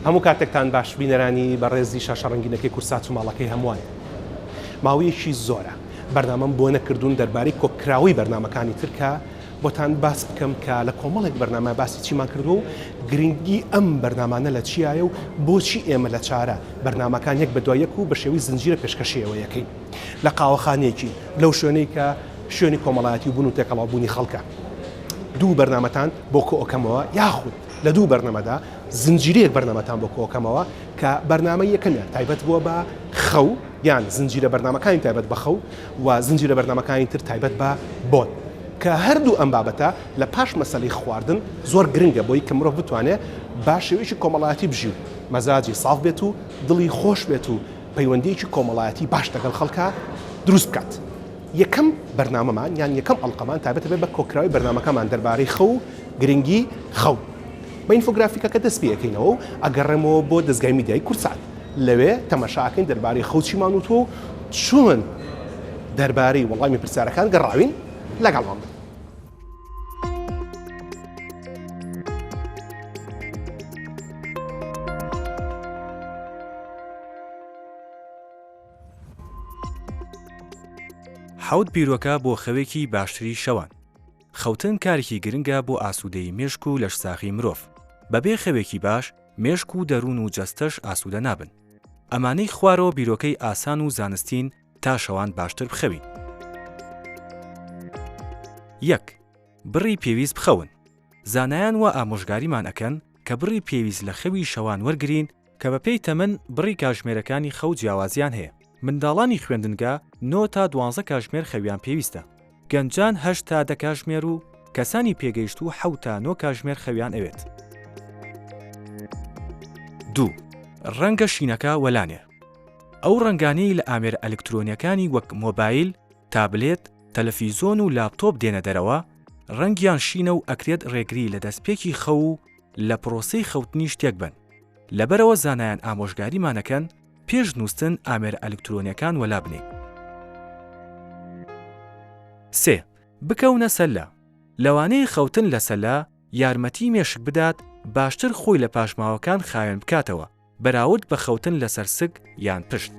هەموو کاتێکتان باش بینەرانی بەڕێزی شاشە ڕەنگینەکەی کورسات و ماڵەکەی هەمووان. ماوەیەکی زۆرە بەرنامەم بۆ نەکردوون دەربارەی کۆکراوەی بەرنامەکانی تر کە بۆتان باس بکەم کە لە کۆمەڵێک بەرنامە باسی چیمان کردووە و گرنگی ئەم بەرنامانە لە چیایە و بۆچی ئێمە لە چارە بەرنامەکان یەک بە دوای یەک و بە شێوەی زنجیرە پێشکەشی ئێوە یەکەین لە قاوەخانەیەکی لەو شوێنەی کە شوێنی کۆمەڵایەتی بوون و تێکەڵاو بوونی خەڵکە دوو بەرنامەتان بۆ کۆئەکەمەوە یاخود لە دوو بەرنەمەدا زنجیرەیەک بەرنامەتان بۆ کۆکەمەوە کە بەرنامەی یەکەمیان تایبەت بووە بە خەو یان زنجیرە بەرنامەکانی تایبەت بە خەو و زنجیرە بەرنامەکانی تر تایبەت بە بۆن کە هەردوو ئەم بابەتە لە پاش مەسەلەی خواردن زۆر گرنگە بۆی کە مرۆڤ بتوانێت با شێوەیەکی کۆمەڵایەتی بژی و مەزاجی ساف بێت و دڵی خۆش بێت و پەیوەندیەکی کۆمەڵایەتی باش لەگەڵ خەڵکا دروست بکات. یەکەم بەرنامەمان یان یەکەم ئەڵقەمان تایبەتە بێت بە کۆکراوەی بەرنامەکەمان دەربارەی خەو و گرنگی خەو. بە ئینفۆگرافیکەکە دەست پێ ئەکەینەوە و ئەگەڕێمەوە بۆ دەزگای میدیایی کوردسات. لەوێ تەماشا ئەکەین دەربارەی خەو چیمان وتووە و چۆن دەربارەی وەڵامی پرسیارەکان گەڕاوین، لەگەڵمان بن. حەوت بیرۆکە بۆ خەوێکی باشتری شەوان. خەوتن کارێکی گرنگە بۆ ئاسوودەیی مێشک و لەشساغی مرۆڤ. بەبێ خەوێکی باش، مێشک و دەروون و جەستەش ئاسوودە نابن. ئەمانەی خوارەوە بیرۆکەی ئاسان و زانستین تا شەوان باشتر بخەوین. یەک، بڕی پێویست بخەون. زانایان وا ئامۆژگاریمان ئەکەن کە بڕی پێویست لە خەوی شەوان وەرگرین، کە بەپێی تەمەن بڕی کاژمێرەکانی خەو جیاوازیان هەیە، منداڵانی خوێندنگا نۆ تا دوانزە کاژمێر خەویان پێویستە، گەنجان هەشت تا دە کاژمێر و کەسانی پێگەیشتوو حەوت تا نۆ کاژمێر خەویان ئەوێت. دوو، ڕەنگە شینەکە وەلانێ. ئەو ڕەنگانەی لە ئامێرە ئەلکترۆنیەکانی وەک مۆبایل، تابلێت، تەلەفیزۆن و لاپتۆپ دێنە دەرەوە، ڕەنگیان شینە و ئەکرێت ڕێگری لە دەستپێکی خەو و لە پرۆسەی خەوتنیش تێکبەن. لەبەرئەوە زانایان ئامۆژگاریمان ئەکەن پێش نووستن ئامێرە ئەلکترۆنیەکان وەلا بنێین. سێ، بکەونە سەلە. لەوانەیە خەوتن لە سەلە یارمەتی مێشک بدات باشتر خۆی لە پاشماوەکان خاوێن بکاتەوە بەراورد بە خەوتن لەسەر سک یان پشت.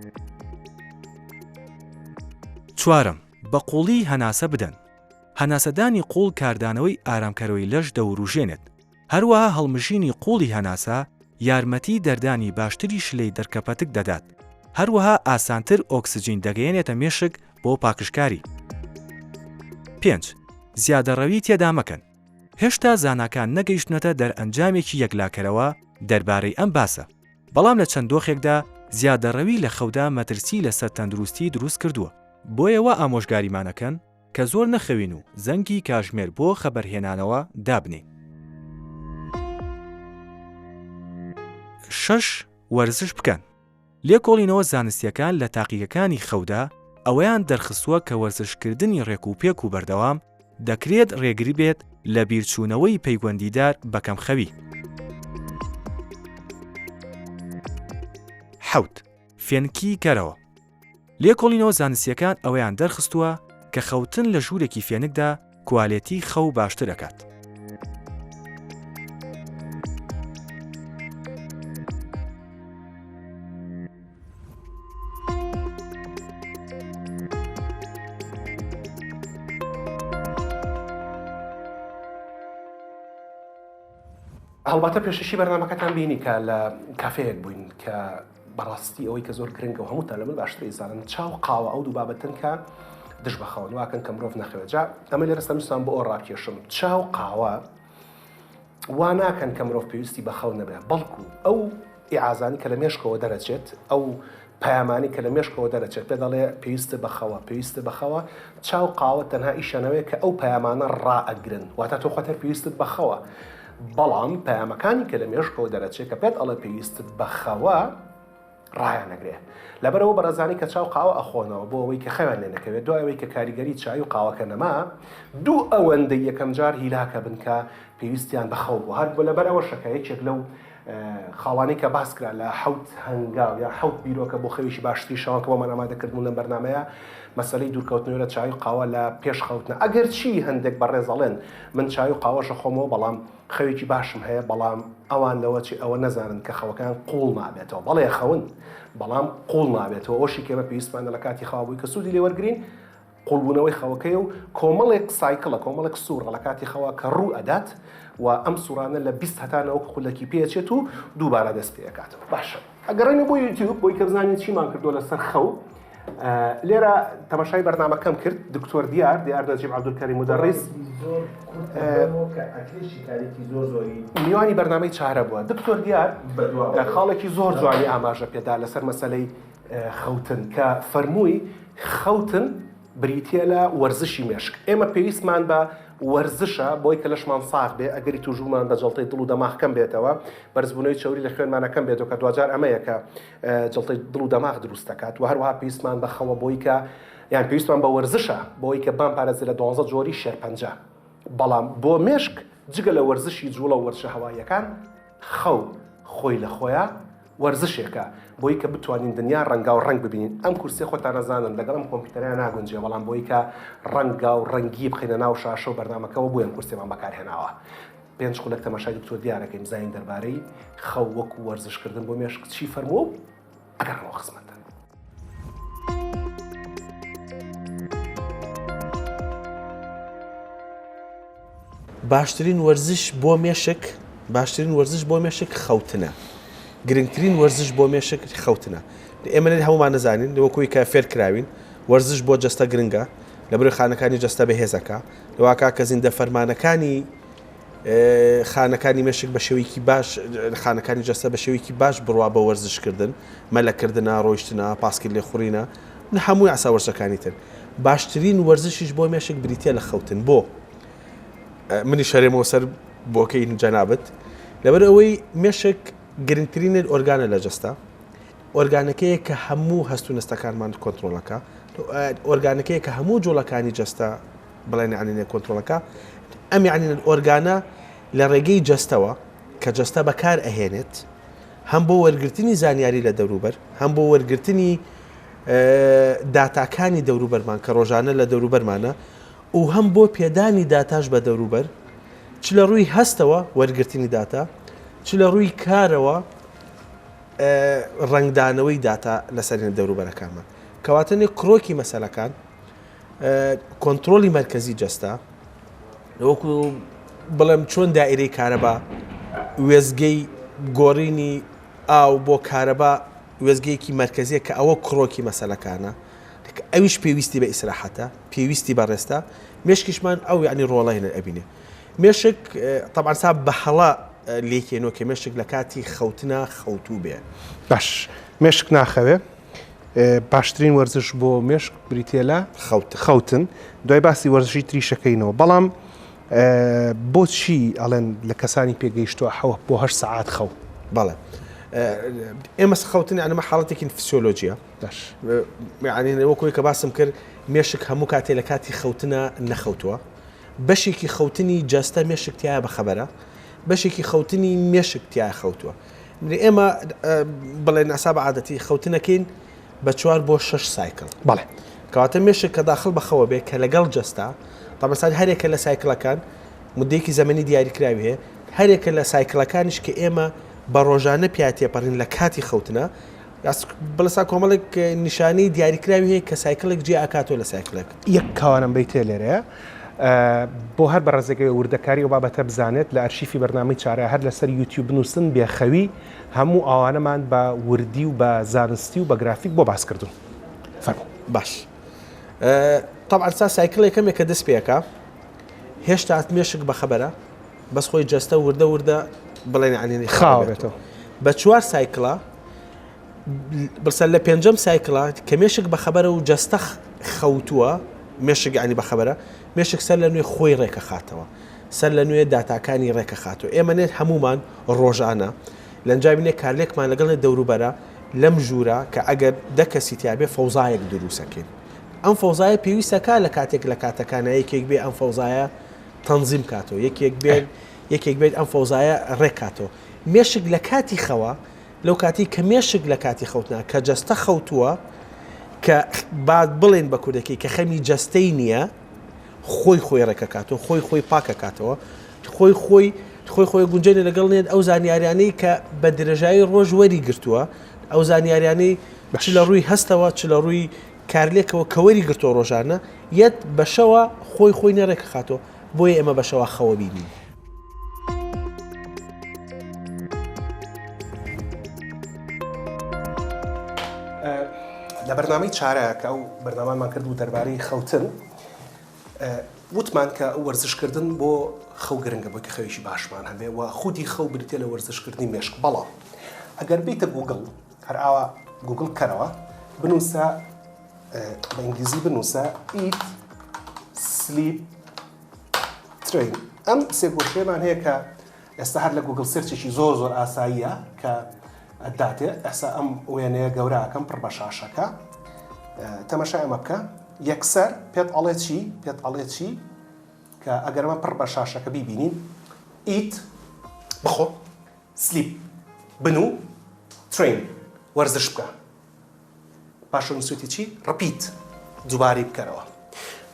چوارەم، بە قووڵی هەناسە بدەن. هەناسەدانی قووڵ کاردانەوەی ئارامکەرەوەی لەش دەوروژێنێت، هەروەها هەڵمژینی قووڵی هەناسە یارمەتی دەردانی باشتری شلەی دڕکەپەتک دەدات، هەروەها ئاسانتر ئۆکسجین دەگەیەنێتە مێشک بۆ پاکژکاری. پێنج، زیادەڕەوی تێدا مەکەن. هێشتا زاناکان نەگەیشتونەتە دەرئەنجامێکی یەکلاکەرەوە دەربارەی ئەم باسە، بەڵام لە چەند دۆخێکدا زیادەڕەوی لە خەودا مەترسی لەسەر تەندروستی دروست کردووە، بۆیە وا ئامۆژگاریمان ئەکەن کە زۆر نەخەوین و زەنگی کاژمێر بۆ خەبەرهێنانەوە دابنێین. شەش، وەرزش بکەن. لێکۆڵینەوە زانستییەکان لە تاقیگەکانی خەودا ئەوەیان دەرخستووە کە وەرزشکردنی ڕێکوپێک و بەردەوام دەکرێت ڕێگری بێت لە بیرچوونەوەی پەیوەندیدار بە کەمخەوی. حەوت، فێنکی کەرەوە. لێکۆڵینەوە زانستییەکان ئەوەیان دەرخستووە کە خەوتن لە ژوورێکی فێنکدا کوالێتی خەو باشتر ئەکات. هەڵبەتە پێشەشی بەرنامەکەتان بینی کە لە کافەیەک بووین کە بەڕاستی ئەوەی کە زۆر گرنگە و هەمووتان لە من باشتر ئیزانن چاو قاوە ئەو دوو بابەتن کە دژ بە خەون واکەن کە مرۆڤ نەخەوێت جا ئەمە لێرە سەرنجتان بۆ ئەو ڕاکێشم چاو قاوە وا ناکەن کە مرۆڤ پێویستی بە خەو نەبێ بەڵکو ئەو ئیعازانی کە لە مێشکەوە دەرەچێت ئەو پەیامانی کە لە مێشکەوە دەرەچێت پێ دەڵێ پێویستە بەخەوە پێویستە بەخەوە چاو قاوە تەنها ئیشانەوەیە کە ئەو پەیامانە ڕائەگرن واتە تۆ خۆت هەر پێویستت بەخەوە بەڵام پەیامەکانی کە لە مێشکەوە دەرەچێت کە پێت ئەڵێ پێویستت بەخەوە ڕایانەگرێ لەبەرەوە بەڕێزانی کە چاو قاوە ئەخۆنەوە بۆ ئەوەی کە خەویان لێ نەکەوێت دوای ئەوەی کە کاریگەری چای و قاوەکە نەما دوو ئەوەندەی یەکەم جار هیلاکە بن کە پێویستیان بە خەو بوو هەر بۆ لەبەر ئەوەشە کە یەکێک لەو. خاڵانەی کە باس کرا لە حەوت هەنگاو یا حەوت بیرۆکە بۆ خەوێکی باشتری شەوان کە بۆمان ئامادە کردبوون لەم بەرنامەیە مەسەلەی دوورکەوتنەوە لە چای و قاوە لە پێش خەوتنە ئەگەر چی هەندێک بەڕێز ئەڵێن من چای و قاوەش ئەخۆمەوە بەڵام خەوێکی باشم هەیە بەڵام ئەوان لەوە چی ئەوە نەزانن کە خەوەکان قوڵ نابێتەوە بەڵێ خەون بەڵام قوڵ نابێتەوە ئەوەشی کە ئێمە پێویستمانە لە کاتی خەوا بووی کە سوودی لێ وەرگرین قوڵبوونەوەی خەوەکەیە و کۆمەڵێک cycle ە، کۆمەڵێک سوڕە لە کاتی خەوا کە ڕوو ئەدات و ئەم سوڕانە لە 20 هەتا 90 خولەکی پێ ئەچێت و دووبارە دەست پێ ئەکاتەوە. باشە ئەگەڕێینەوە بۆ یوتیوب بۆی کە بزانین چیمان کردووە لەسەر خەو. لێرە تەماشای بەرنامەکەم کرد دکتۆر دیار دیار نەجیب عەبدولکەریم مودەڕیس میوانی بەرنامەی چارە بووە دکتۆر دیار خاڵێکی زۆر جوانی ئاماژە پێدا لەسەر مەسەلەی خەوتن کە فەرمووی خەوتن بریتییە لە وەرزشی مێشک، ئێمە پێویستمان بە وەرزشە بۆی کە لەشمان ساغ بێ، ئەگەری تووشبوونمان بە جەڵتەی دڵ و دەماغ کەم بێتەوە، بەرزبوونەوەی چەوری لە خوێنمانە کەم بێتەوە کە دواجار ئەمەیە کە جەڵتەی دڵ و دەماغ دروست دەکات و هەروەها پێویستمان بە خەوە بۆی کە یان پێویستمان بە وەرزشە بۆی کە بمانپارێزێت لە دوانزە جۆری شێرپەنجە. بەڵام بۆ مێشک جگە لە وەرزشی جوڵە و وەرزشە هەواییەکان، خەو خۆی لە خۆیا وەرزشێکە بۆی کە بتوانین دنیا ڕەنگاو ڕەنگ ببینین ئەم کورسیە خۆتان ئەزانن لەگەڵ ئەم کۆمپیوتەرەیا ناگونجێ بەڵام بۆی کە ڕەنگاو ڕەنگی بخەینە ناو شاشە و بەرنامەکەوە بۆیە ئەم کورسیەمان بەکارهێناوە پێنج خولەک تەماشای دکتۆر دیارەکەین بزانین دەربارەی خەو وەکو وەرزشکردن بۆ مێشک چی فەرمووە و ئەگەڕێمەوە خزمەتتان. باشترین وەرزش بۆ مێشک باشترین وەرزش بۆ مێشک خەوتنە گرنگترین وەرزش بۆ مێشک خەوتنە ئێمە هەمومان نەزانین وەکوی کە فێر کراوین وەرزش بۆ جەستە گرنگە لە بەرەی خانەکانی جەستە بەهێزەکە لەواکە کە زیندە فەرمانەکانی خانەکانی مێشک بە شێوەیەکی باش خانەکانی جەستە بە شێوەیەکی باش بڕوا بە وەرزشکردن مەلەکردنە ڕۆیشتنە پاسکیل لێخوڕینە هەمووی ئاسا وەرزەکانی تر باشترین وەرزشیش بۆ مێشک بریتە لە خەوتن بۆ منیش هەرێمەوە سەر بۆکەی جەنابت لەبەر ئەوەی مێشک گرنگترین ئۆرگانە لە جەستە ئۆرگانەکەیە کە هەموو هەست و نەستەکانمان کۆنتترۆلەکە ئۆرگانەکەیە کە هەموو جوڵەکانی جەستە بڵێن یعنی کۆنتترۆلەکە ئەم یعنی ئۆرگانە لە ڕێگەی جەستەوە کە جەستە بەکار ئەهێنێت هەم بۆ وەرگرتنی زانیاری لە دەوروبەر هەم بۆ وەرگرتنی داتاکانی دەوروبەرمان کە ڕۆژانە لە دەوروبەرمانە و هەم بۆ پێدانی داتاش بە دەوروبەر، چ لە ڕووی هەستەوە، وەرگرتنی داتا، چ لە ڕووی کارەوە، ڕەنگدانەوەی داتا لەسەر دەوروبەرەکانمان. کەواتە نێ کرۆکی مەسەلەکان، کۆنترۆڵی مەرکەزی جەستە، وەکو بڵێم چۆن دائیرەی کارەبا وێستگەی گۆڕینی ئاو بۆ کارەبا وێستگەیەکی مەرکەزیە کە ئەوە کرۆکی مەسەلەکانە، ئەویش پێویستی بە ئیسراحەتە پێویستی بە rest ە مێشکیشمان ئەو یعنی ڕۆڵە هێنەر ئەبینێ مێشک تەبعەن سا بە هەڵە لێکێنەوە کە مێشک لە کاتی خەوتنا خەوتوو بێ. باش مێشک ناخەوێ باشترین وەرزش بۆ مێشک بریتە لە خەوتن دوای باسی وەرزشی تریشەکەینەوە بەڵام بۆچی ئەڵێن لە کەسانی پێگەیشتووە حەوە بۆ هەشت سەعات خەو؟ بەڵێ ئێمە خەوتن ئەنەمە حاڵەتێکی فسیۆلۆجیە باش یعنی وەکوی کە باسم کرد مێشک هەموو کاتێ لە کاتی خەوتنە نەخەوتووە بەشێکی خەوتنی جەستە مێشک تایە بە خەبەرە بەشێکی خەوتنی مێشک تیا خەوتووە ئێمە بڵێن ئەسا بە عادەتی خەوتنەکەین بە چوار بۆ شەش cycle بەڵێ کەواتە مێشک کە داخل بە خەوە بێ کە لەگەڵ جەستە تەمەسان هەرێکە لە cycle ەکان مدەیەکی زەمەنی دیاریکراوی هەیە هەرێکە لە cycle ەکانیش کە ئێمە بە ڕۆژانە پیا تێپەڕین لە کاتی خەوتنە بڵسا کۆمەڵێک نیشانەی دیاریکراوی هەیە کە cycle ێک جیا ئەکاتەوە لە cycle ێک. یەک کاوانم بەیتێ لێرەیە بۆ هەر بەڕێزێک وردەکاری ئەو بابەتە بزانێت لە ئەرشیفی بەرنامەی چارە هەر لەسەر یوتیوب بنووسن بێخەوی هەموو ئەوانەمان بە وردی و بە زانستی و بە گرافیک بۆ باس کردوون. فەرموو. باش تەبعەن سا cycle ێکەمێک کە دەست پێکا هێشتا مێشک بەخەبەرە بەس خۆی جەستە وردە وردە بڵێن یعنی خاوە بێتەوە بە چوار cycle ە بڵسە لە پێنجەم cycle ە کە مێشک بەخەبەرە و جەستە خەوتووە مێشک یعنی بەخەبەرە مێشک سەر لە نوێ خۆی ڕێکەخاتەوە سەر لە نوێ داتاکانی ڕێکەخاتەوە ئێمە نێت هەمومان ڕۆژانە لەنجامی نێ کارلێکمان لەگەڵ دەوروبەرە لەم ژوورە کە ئەگەر دە کەسی تیاابێ فەوزایەک دروستەکەین ئەم فەوزایە پێویستەکە لە کاتێک لە کاتەکانە یەکێک بێ ئەم فەوزایە تەنزیم کاتەوە یەکێک بێت یەکێک بێت ئەم فەوزایە ڕێکاتەوە. مێشک لە کاتی خەوە لەو کاتی کە مێشک لە کاتی خەوتنا کە جەستە خەوتووە کە با بڵێن بە کوردەکەی کە خەمی جەستەی نییە خۆی خۆی ڕێکەکاتەوە خۆی خۆی پاکەکاتەوە خۆی خۆی خۆی خۆی گونجێنێ لەگەڵ نێت ئەو زانیاریانەی کە بە درێژایی ڕۆژ وەری گرتووە ئەو زانیاریانەی چ لە ڕووی هەستەوە چ لە ڕووی کارلێکەوە کە وەری گرتووە ڕۆژانە یەت بەشەوە خۆی خۆی نەڕێکەخاتەوە بۆیە ئێمە بەشەوە خەوە بینین. لە بەرنامەی چارە کە ئەو بەرنامانمان کرد و دەربارەی خەوتن وتمان کە وەرزشکردن بۆ خەو گرنگە بۆی کە خەوێکی باشمان هەبێ و خودی خەو بریتە لە وەرزشکردنی مێشک بەڵام ئەگەر بیتە گوگڵ هەر ئاوا گوگڵ کەرەوە بنووسە بە ئینگلیزی بنووسە eat sleep train ئەم سێ گۆشەیەمان هەیە کە ئێستا هەر لە گوگڵ search ێکی زۆر زۆر ئاساییە کە داتێ ئێستا ئەم وێنەیە گەوراکەم پڕ بە شاشەکە تەمەشای ئەمە بکە یەکسەر پێت ئەڵێ چی پێت ئەڵێ چی کە ئەگەرمە پڕ بە شاشەکە بیبینین eat بخۆ sleep بنوو train وەرزش بکە پاشە نووسویتی چی؟ Repeat، دووبارەی بکەرەوە.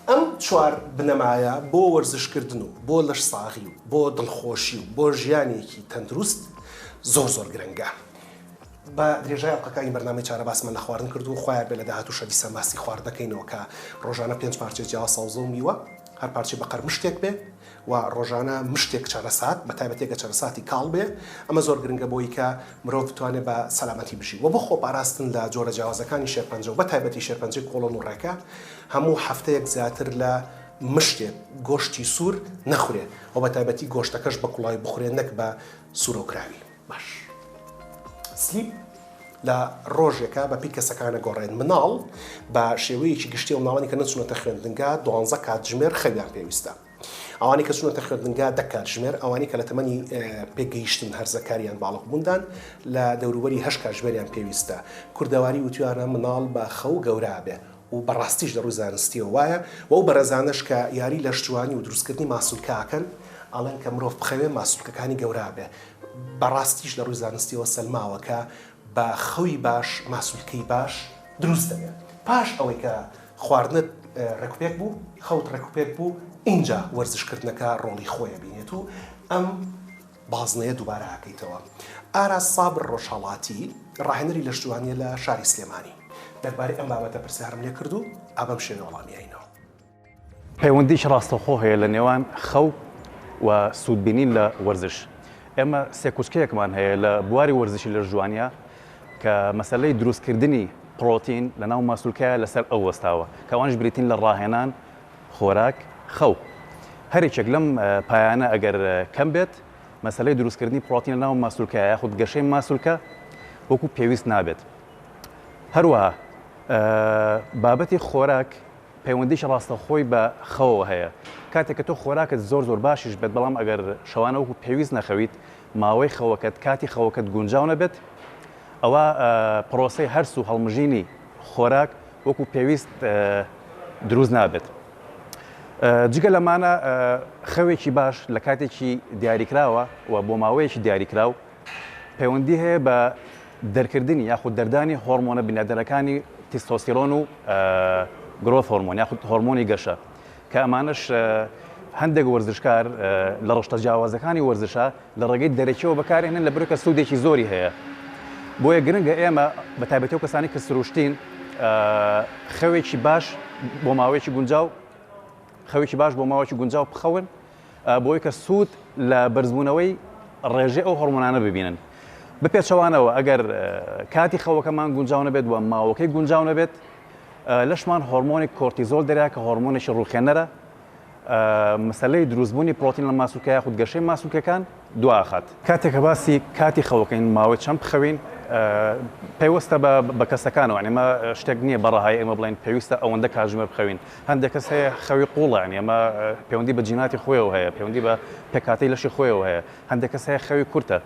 ئەم چوار بنەمایە بۆ وەرزشکردن و بۆ لەشساغی و بۆ دڵخۆشی و بۆ ژیانێکی تەندروست زۆر زۆر گرنگە. بە درێژای ئەڵقەکانی بەرنامەی چارە باسمان لە خواردن کرد و خوایار بێ لە داهاتووشا دیسان باسی خواردن دەکەینەوە کە ڕۆژانە پێنج پارچەی جیاواز سەوزە و میوە هەر پارچەی بەقەر مشتێک بێ و ڕۆژانە مشتێک چەرەسات بە تایبەتی گەر چەرەساتی کاڵ بێ ئەمە زۆر گرنگە بۆی کە مرۆڤ بتوانێ بە سەلامەتی بژی و بۆ خۆپاراستن لە جۆرە جیاوازەکانی شێرپەنجە و بە تایبەتی شێرپەنجەی کۆڵۆن و ڕێکە هەموو هەفتەیەک زیاتر لە مشتێک گۆشتی سوور نەخورێ و بە تایبەتی گۆشتەکەش بە کوڵاوی بخورێ نەک بە سوورەوکراوی. باش sleep لە ڕۆژێکا بە پێی کەسەکان ئەگۆڕێت مناڵ بە شێوەیەکی گشتی و مناڵانی کە نەچوونەتە خوێندنگا دوانزە کاتژمێر خەویان پێویستە. ئەوانەی کە چوونەتە خوێندنگا دە کاتژمێر، ئەوانەی کە لە تەمەنی پێگەیشتن هەرزەکاریان باڵغبووندان لە دەوروبەری هەشت کاتژمێریان پێویستە. کوردەواری وتویانە منداڵ بە خەو گەورە ئەبێ و بەڕاستیش لە ڕووی زانستیەوە وایە و ئەو بەڕێزانەش کە یاری لەشجوانی و دروستکردنی ماسولکە ئەکەن ئەڵێن کە مرۆڤ بخەوێ ماسولکەکانی گەورە ئەبێ. بەڕاستیش لە ڕووی زانستیەوە سەلماوە کە بە خەوی باش ماسولکەی باش دروست دەبێ. پاش ئەوەی کە خواردنت ڕێکوپێک بوو، خەوت ڕێکوپێک بوو، ئینجا وەرزشکردنەکە ڕۆڵی خۆی ئەبینێت و ئەم بازنەیە دووبارە ئەکەیتەوە. ئاراس سابر ڕۆژهەڵاتی، ڕاهێنەری لەشجوانییە لە شاری سلێمانی، دەربارەی ئەم بابەتە پرسیارم لێکرد و ئا بەم شێوەیە وەڵامی یاینەوە. پەیوەندیی ڕاستەوخۆ هەیە لە نێوان خەو و سوودبینین لە وەرزش. ئێمە سێکوچکەیەکمان هەیە لە بواری وەرزشی لەشجوانییە کە مەسەلەی دروستکردنی پڕۆتین لە ناو ماسولکەیە لەسەر ئەو وەستاوە کە ئەوانیش بریتین لە ڕاهێنان، خۆراک، خەو. هەر یەکێک لەم پایانە ئەگەر کەم بێت مەسەلەی دروستکردنی پڕۆتین لە ناو ماسولکەیە یاخود گەشەی ماسولکە وەکو پێویست نابێت. هەروەها بابەتی خۆراک پەیوەندیی ڕاستەوخۆی بە خەوەوە هەیە. کاتێک کە تۆ خۆراکت زۆر زۆر باشیش بێت بەڵام ئەگەر شەوانە وەکو پێویست نەخەویت، ماوەی خەوەکەت، کاتی خەوەکەت گونجاو نەبێت، ئەوا پرۆسەی هەرس و هەڵمژینی خۆراک وەکو پێویست دروست نابێت. جگە لەمانە خەوێکی باش لە کاتێکی دیاریکراوە و بۆ ماوەیەکی دیاریکراو پەیوەندی هەیە بە دەرکردنی یاخود دەردانی هۆرمۆنە بنیادەرەکانی تیستۆستیرۆن و growth hormone یاخود هۆرمۆنی گەشە کە ئەمانەش هەندێک وەرزشکار لە ڕشتە جیاوازەکانی وەرزشە لە ڕێگەی دەرەکیەوە بەکارێنن لە برکە سوودێکی زۆری هەیە بۆیە گرنگە ئێمە بە تایبەتی و کەسانی کە سروشتین خەوێکی باش بۆ ماوەیەکی گونجاو خەوێکی باش بۆ ماوەیەکی گونجاو بخەون بۆی کە سوود لە بەرزبوونەوەی ڕێژەی ئەو هۆرمۆنانە ببینن. بە پێچەوانەوە ئەگەر کاتی خەوەکەمان گونجاو نەبێت و ماوەکەی گونجاو نەبێت لەشمان هۆرمۆنی کۆرتیزۆل دەریا کە هۆرمۆنێکی ڕووخێنەرە مەسەلەی دروستبوونی پرۆتین لە ماسولکە یاخود گەشەی ماسولکەکان دواخات. کاتێک کە باسی کاتی خەوەکەین ماوەی چەند بخەوین پەیوەستە بە کەسەکانەوە یانی ئەمە شتێک نییە بە ڕەهایی ئێمە بڵێین پێویستە ئەوەندە کاتژمێر بخەوین هەندێک کەس هەیە خەوی قوڵە یانی ئەمە پەیوەندی بە جیناتی خۆیەوە هەیە پەیوەندی بە پێکهاتەی لەشی خۆیەوە هەیە هەندێک کەس هەیە خەوی کورتە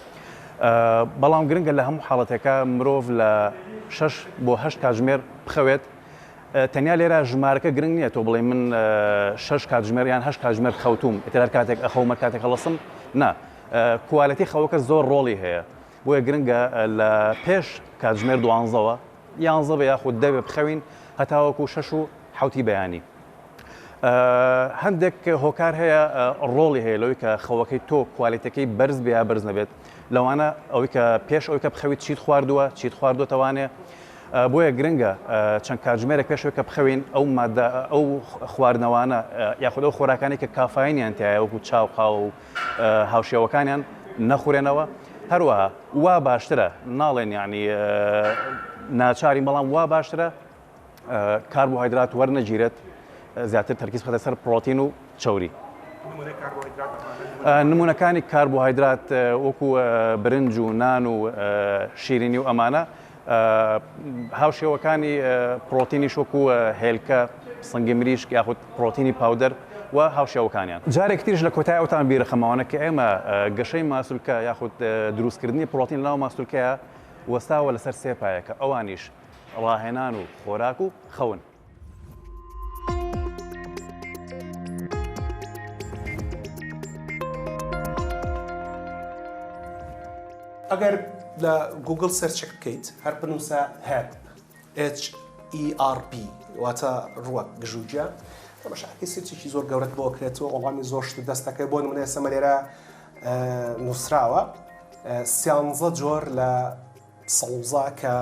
بەڵام گرنگە لە هەموو حاڵەتێکا مرۆڤ لە شەش بۆ هەشت کاتژمێر بخەوێت تەنیا لێرە ژمارەکە گرنگ نییە تۆ بڵێ من شەش کاتژمێر یان هەشت کاتژمێر خەوتوم ئیتر هەر کاتێک ئەخەوم هەر کاتێک هەڵەسم نا. quality خەوەکە زۆر ڕۆڵی هەیە بۆیە گرنگە لە پێش کاتژمێر دوانزەوە یانزە بێ یاخود دە بێ بخەوین هەتاوەکو شەش و حەوتی بەیانی. هەندێک هۆکار هەیە ڕۆڵی هەیە لەوەی کە خەوەکەی تۆ quality ەکەی بەرز بێ یا بەرز نەبێت لەوانە ئەوەی کە پێش ئەوەی کە بخەویت چیت خواردووە چیت خواردووەتەوانێ بۆیە گرنگە چەند کاتژمێرێک پێش ئەوەی کە بخەوین ئەو مادە ئەو خواردنەوانە یاخود ئەو خۆراکانی کە کافاینیان تایە وەکو چا و قاوە و هاوشێوەکانیان نەخورێنەوە هەروەها وا باشترە ناڵێن یعنی ناچارین بەڵام وا باشترە کاربۆهایدرات وەرنەگیرێت زیاتر تەرکیز بخەتە سەر پرۆتین و چەوری. نمونەکانی کاربۆهایدرات وەکو برنج و نان و شیرینی و ئەمانە هاوشێوەکانی پرۆتینیش وەکو هێلکە، سنگی مریشک یاخود پرۆتینی powder و هاوشێوەکانیان. جارێکی تریش لە کۆتای ئەوتان بیرخەمەوانە کە ئێمە گەشەی ماسولکە یاخود دروستکردنی پرۆتین لەناو ماسولکەیە وەستاوە لەسەر سێ پایە کە ئەوانیش ڕاهێنان و خۆراک و خەون. ئەگەر لە گوگڵ search ێک بکەیت هەر بنووسە herb HERB واتە ڕووەک گژوگیا تەماشاکەی search ێکی زۆر گەورەت بۆ کرێتەوە وەڵامی زۆر شت دەستەکەی بۆ نمونە ئێستا لێرە نووسراوە سیانزە جۆر لە سەوزە کە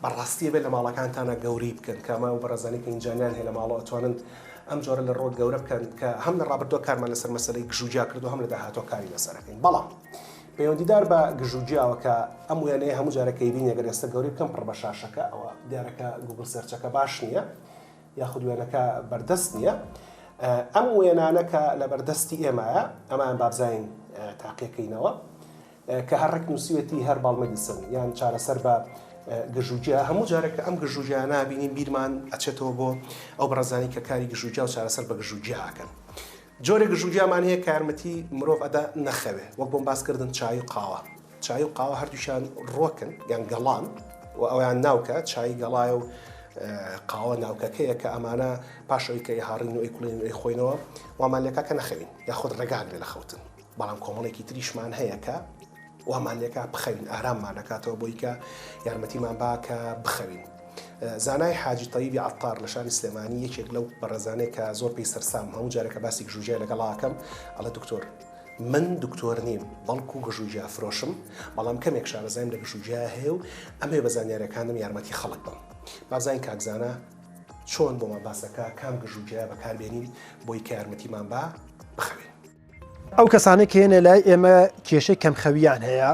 بەڕاستی ئەبێت لە ماڵەکانتانا گەورەی بکەن کە ئەمە ئەو بەڕێزانەی کە ئینجانیان هەیە لە ماڵەوە ئەتوانن ئەم جۆرە لە ڕووەک گەورە بکەن کە هەم لە ڕابردووە کارمان لەسەر مەسەلەی گژوگیا کردو هەم لە داهاتووە کاری لەسەر ئەکەین بەڵام پەیوەندیدار بە گژوگیاوە کە ئەم وێنەیە هەموو جارێک کە ئەیبینی ئەگەر ئێستا گەورەی بکەم پڕ بە شاشەکە ئەوە دیارە کە گوگڵ search ەکە باش نییە یاخود وێنەکە بەردەست نییە ئەم وێنانە کە لە بەردەستی ئێمایە ئەمان بابزانین تاقیەکەینەوە کە هەر ڕێک نووسیوێتی herbal medicine یان چارەسەر بە گژوگیا، هەموو جارێک کە ئەم گژوگیانە بینین بیرمان ئەچێتەوە بۆ ئەو بەڕێزانەی کە کاری گژوگیا و چارەسەر بە گژوگیا ئەکەن. جۆرێک گژوگیامان هەیە کە یارمەتی مرۆڤ ئەدا نەخەوێ وەک بۆم باس کردن چای و قاوە. چای و قاوە هەردووکیان ڕۆکن یان گەڵان و ئەویان ناوکە چای گەڵایە و قاوە ناوکەکەیە کە ئەمانە پاش ئەوی کە ئەیهاڕین و ئەیکوڵین و ئەیخۆینەوە وامان لێکا کە نەخەوین یاخود ڕێگاگرێ لە خەوتن. بەڵام کۆمەڵێکی تریشمان هەیە کە وامان لێکا بخەوین ئاراممان ئەکاتەوە بۆی کە یارمەتیمان با کە بخەوین. زانای حاجی تەیبی عەتار لە شاری سلێمانی یەکێک لەو بەڕێزانەیە کە زۆر پێی سەرسام هەموو جارێک کە باسی گژوگیای لەگەڵا ئەکەم ئەڵێ دکتۆر من دکتۆر نیم بەڵکو گژوگیا فرۆشم بەڵام کەمێک شارەزایم لە گژوگیا هەیە و ئەمەوێ بە زانیاریەکانم یارمەتی خەڵک بم بابزانین کاک زانا چۆن بۆمان باسەکە کام گژوگیا بەکاربێنین بۆی کە یارمەتیمان با بخەوین. ئەو کەسانەی کە یەنە لای ئێمە کێشەی کەمخەویان هەیە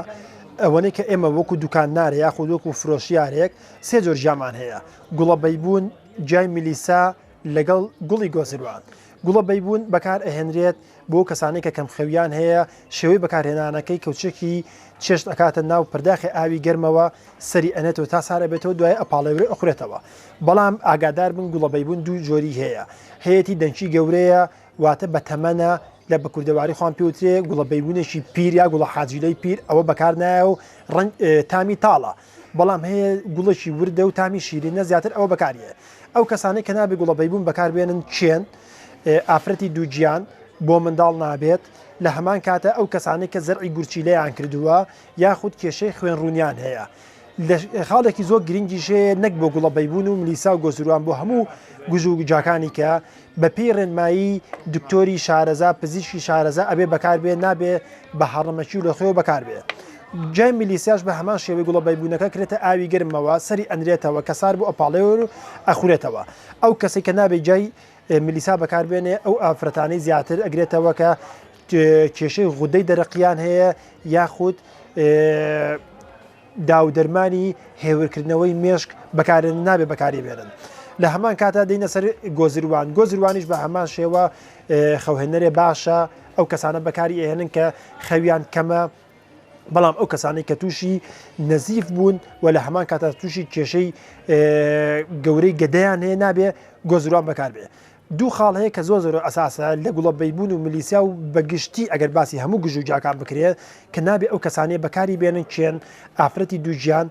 ئەوەنەی کە ئێمە وەکو دوکاندارێ یاخود وەکو فرۆشیارێک سێ جۆر گیامان هەیە گوڵە بەیبوون گیای میلیسا لەگەڵ گوڵی گۆزروان گوڵە بەیبوون بەکار ئەهێنرێت بۆ کەسانی کە کەمخەویان هەیە شێوەی بەکارهێنانەکەی کەوچێکی چێشت ئەکاتە ناو پرداخی ئاوی گەرمەوە سەری ئەنێتەوە تا سار ئەبێتەوە دوای ئەپاڵێورێ ئەخورێتەوە بەڵام ئاگادار بن گوڵە بەیبوون دوو جۆری هەیە هەیەتی دەنکی گەورەیە واتە بە تەمەنە لە بە کوردەواری خۆان پێوترێ گوڵە بەیبوونێکی پیر یا گوڵە حاجیلەی پیر ئەوە بەکار نایە و ڕەنگ تامی تاڵە بەڵام هەیە گوڵێکی وردە و تامی شیرینە زیاتر ئەوە بەکاریە ئەو کەسانەی کە نابێ گوڵە بەیبوون بەکاربێنن کێن ئافرەتی دووگیان بۆ منداڵ نابێت لە هەمان کاتە ئەو کەسانەی کە زەرعی گورچیلەیان کردووە یاخود کێشەی خوێن ڕوونیان هەیە خاڵێکی زۆر گرنگیش هەیە نەک بۆ گوڵە بەیبوون و ملیسا و گۆزروان بۆ هەموو گژ و گجاکانی کە بەپێی ڕێنمایی دکتۆری شارەزا پزیشکی شارەزا ئەبێ بەکاربێ نابێ بە هەڕەمەکی و لە خۆیەوە بەکاربێ. جای میلیسیاش بە هەمان شێوەی گوڵە بەیبوونەکە کرێتە ئاوی گەرمەوە سەری ئەنرێتەوە کە سار بوو ئەپاڵێور و ئەخورێتەوە. ئەو کەسەی کە نابێ جای میلیسا بەکاربێنێ ئەو ئافرەتانەی زیاتر ئەگرێتەوە کە کێشەی غودەی دەرەقیان هەیە یاخود داو دەرمانی هێورکردنەوەی مێشک بەکارێن نابێ بەکاری بێنن. لە هەمان کاتا دێینە سەر گۆزروان گۆزروانیش بە هەمان شێوە خەوهێنەرێ باشە ئەو کەسانە بەکاری ئەهێنن کە خەویان کەمە بەڵام ئەو کەسانەی کە تووشی نەزیف بوون و لە هەمان کاتا تووشی کێشەی گەورەی گەدەیان هەیە نابێ گۆزروان بەکاربێ. دوو خاڵ هەیە کە زۆر زۆر ئەساسە لە گوڵە بەیبوون و ملیسیا و بە گشتی ئەگەر باسی هەموو گژ و گیاکان بکرێت کە نابێ ئەو کەسانەی بەکاری بێنن کێن ئافرەتی دووگیان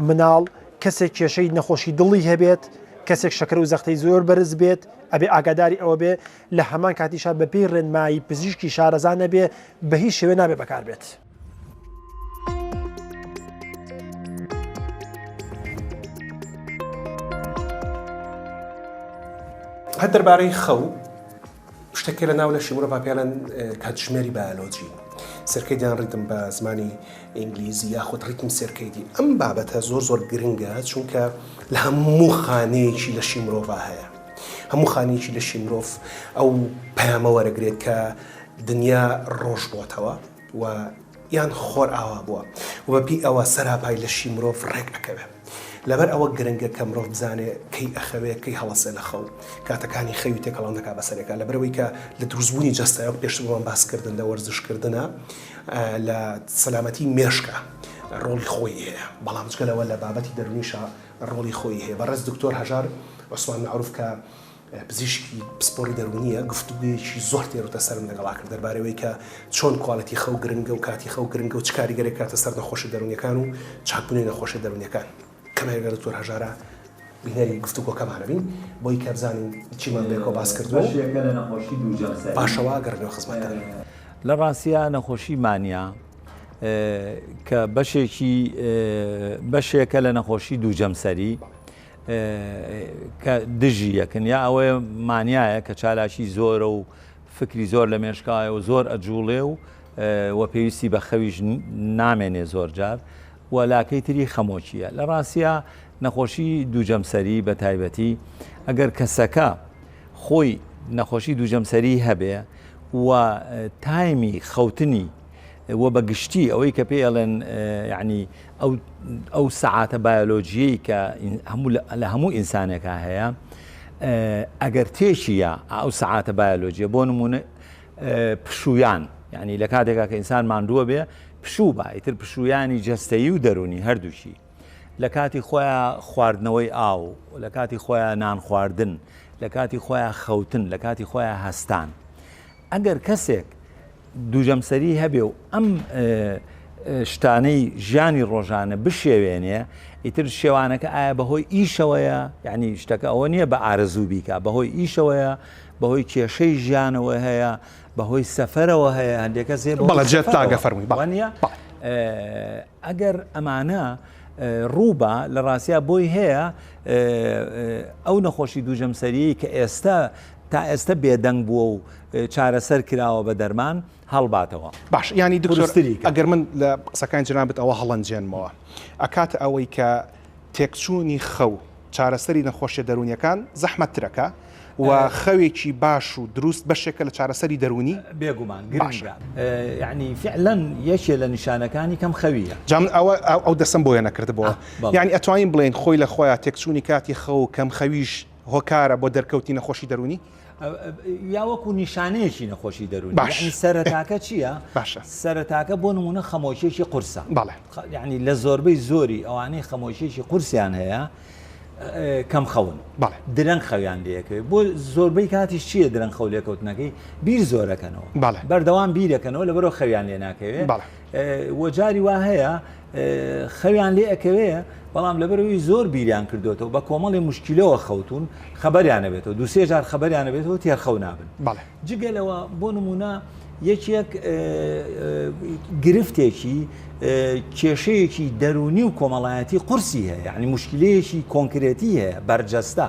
مناڵ کەسێک کێشەی نەخۆشی دڵی هەبێت کەسێک شەکر و زەختەی زۆر بەرز بێت ئەبێ ئاگاداری ئەوە بێ لە هەمان کاتیشا بەپێی ڕێنمایی پزیشکی شارەزا نەبێ بە هیچ شێوەیە نابێ بەکار بێت. هەر دەربارەی خەو شتێک لە ناو لەشی مرۆڤ پێڵێن کاتژمێری بایۆلۆجی circadian rhythm بە زمانی ئینگلیزی یاخود ڕیتمی سێرکەیدی ئەم بابەتە زۆر زۆر گرنگە چونکە لە هەموو خانەیەکی لەشی مرۆڤ هەیە هەموو خانەیەکی لەشی مرۆڤ ئەو پەیامە وەرەگرێت کە دنیا ڕۆژ بۆتەوە و یان خۆر ئاوا بووە و بەپێی ئەوە سەراپای لەشی مرۆڤ ڕێک ئەکەوێ. لەبەر ئەوە گرنگە کە مرۆڤ بزانێ کەی ئەخەوێ کەی هەڵەسێ لە خەو، کاتەکانی خەوی تێکەڵاو نەکا بە سەرێکا لەبەرئەوەی کە لە دروستبوونی جەستە وەک پێشتر بۆمان باس کردن لە وەرزشکردنا لە سەلامەتی مێشکا ڕۆڵی خۆی هەیە بەڵام جگە لەوە لە بابەتی دەروونیشا ڕۆڵی خۆی هەیە. بەڕێز دکتۆر هەژار عوسمان مەعروف کە پزیشکی پسپۆڕی دەروونییە، گفتوگۆیەکی زۆر تێروتەسەرم لەگەڵا کرد دەربارەی ئەوەی کە چۆن quality خەو گرنگە و کاتی خەو گرنگە و چ کاریگەرێک کاتە سەر نەخۆشیە دەروونیەکان و چاکبوونەوەی نەخۆشیە دەروونیەکان. کەمێک لەگەڵ دکتۆر هەژارا بینەری گفتوگۆکەمانە بین بۆی کە بزانین چیمان بەیەکەوە باس کردووە و بەشێکە لە نەخۆشی دووجەمسەری. پاشەوە گەڕێنەوە خزمەتتان. لە ڕاستیا نەخۆشی مانیا کە بەشێکی بەشێکە لە نەخۆشی دووجەمسەری، کە دژی یەکن یا ئەوەیە مانیایە کە چالاکی زۆرە و فکری زۆر لە مێشکایە و زۆر ئەجوڵێ و و پێویستی بە خەویش نامێنێ زۆر جار و لاکەی تری خەمۆکیە لە ڕاستە نەخۆشی دووجەمسەری بە تایبەتی ئەگەر کەسەکە خۆی نەخۆشی دووجەمسەری هەبێ و تایمی خەوتنی و بە گشتی ئەوەی کە پێی ئەڵێن یعنی ئەو ئەو سەعاتە بایۆلۆجیەی کە هەموو لە هەموو ئینسانێکا هەیە ئەگەر تێکی یا ئەو سەعاتە بایۆلۆجیە بۆ نمونە پشویان یعنی لە کاتێکا کە ئینسان ماندووە بێ پشوو با ئیتر پشویانی جەستەیی و دەرونی هەردووکی لە کاتی خۆیان خواردنەوەی ئاو لە کاتی خۆیان نان خواردن لە کاتی خۆیان خەوتن لە کاتی خۆیان هەستان ئەگەر کەسێک دووجەمسەری هەبێ و ئەم شتانەی ژیانی ڕۆژانە بشێوێنێ ئیتر شێوانەکە ئایا بەهۆی ئیشەوەیە یعنی شتەکە ئەوە نییە بە ئارەزوو بیکە بەهۆی ئیشەوەیە بەهۆی کێشەی ژیانەوە هەیە بەهۆی سەفەرەوە هەیە هەندێک کەس هەیە بەڵێ jet lag ە فەرمووی بەڵێ ئەگەر ئەمانە ڕووبا لە ڕاستیا بۆی هەیە ئەو نەخۆشی دووجەمسەریی کە ئێستا تا ئێستە بێدەنگ بووە و چارەسەر کراوە بە دەرمان هەڵباتەوە. باش یانی دکتۆر قورستری کە. ئەگەر من لە قسەکانی جەنابت ئەوە هەڵەنجێنمەوە ئەکاتە ئەوەی کە تێکچوونی خەو چارەسەری نەخۆشیە دەروونیەکان زەحمەتترەکا و خەوێکی باش و دروست بەشێکە لە چارەسەری دەروونی؟ بێگومان باشە. گرنگە یانی فعلەن یەکێ لە نیشانەکانی کەم خەویە. جا من ئەوە ئەو دەستەم بۆیە نەکردبۆوە. بەڵێ. یانی ئەتوانین بڵێین خۆی لە خۆیا تێکچوونی کاتی خەو و کەم خەویش هۆکارە بۆ دەرکەوتنی نەخۆشی دەروونی؟ یا وەکو نیشانەیەکی نەخۆشی دەروونی باش یعنی سەرەتاکە چییە؟ باشە سەرەتاکە بۆ نمونە خەمۆکیەکی قورسە بەڵێ یعنی لە زۆربەی زۆری ئەوانەی خەمۆکیەکی قورسیان هەیە کەم خەون بەڵێ درەنگ خەویان لەکەوێت بۆ زۆربەی کاتیش چییە درەنگ خەو لێکەوتنەکەی بیر زۆرەکەنەوە بەڵێ بەردەوام بیرەکەنەوە لەبەرەوە خەویان لێ ناکەوێت بەڵێ وەجاری وا هەیە خەویان لێ ئەکەوێ بەڵام لەبەرەوەی زۆر بیریان کردوێتەوە بە کۆمەڵی مشکلەوە خەوتون خەبەریان نەبێتەوە دوسێ جار خەبەریان نەبێتەوە تێرخەو نابن جگە لەوە بۆ نمونە یەکێک گرفتێکی کێشەیەکی دەرونی و کۆمەڵایەتی قورسی هەیە یعنی مشکلەیەکی کۆنکرێتی هەیە بەرجەستە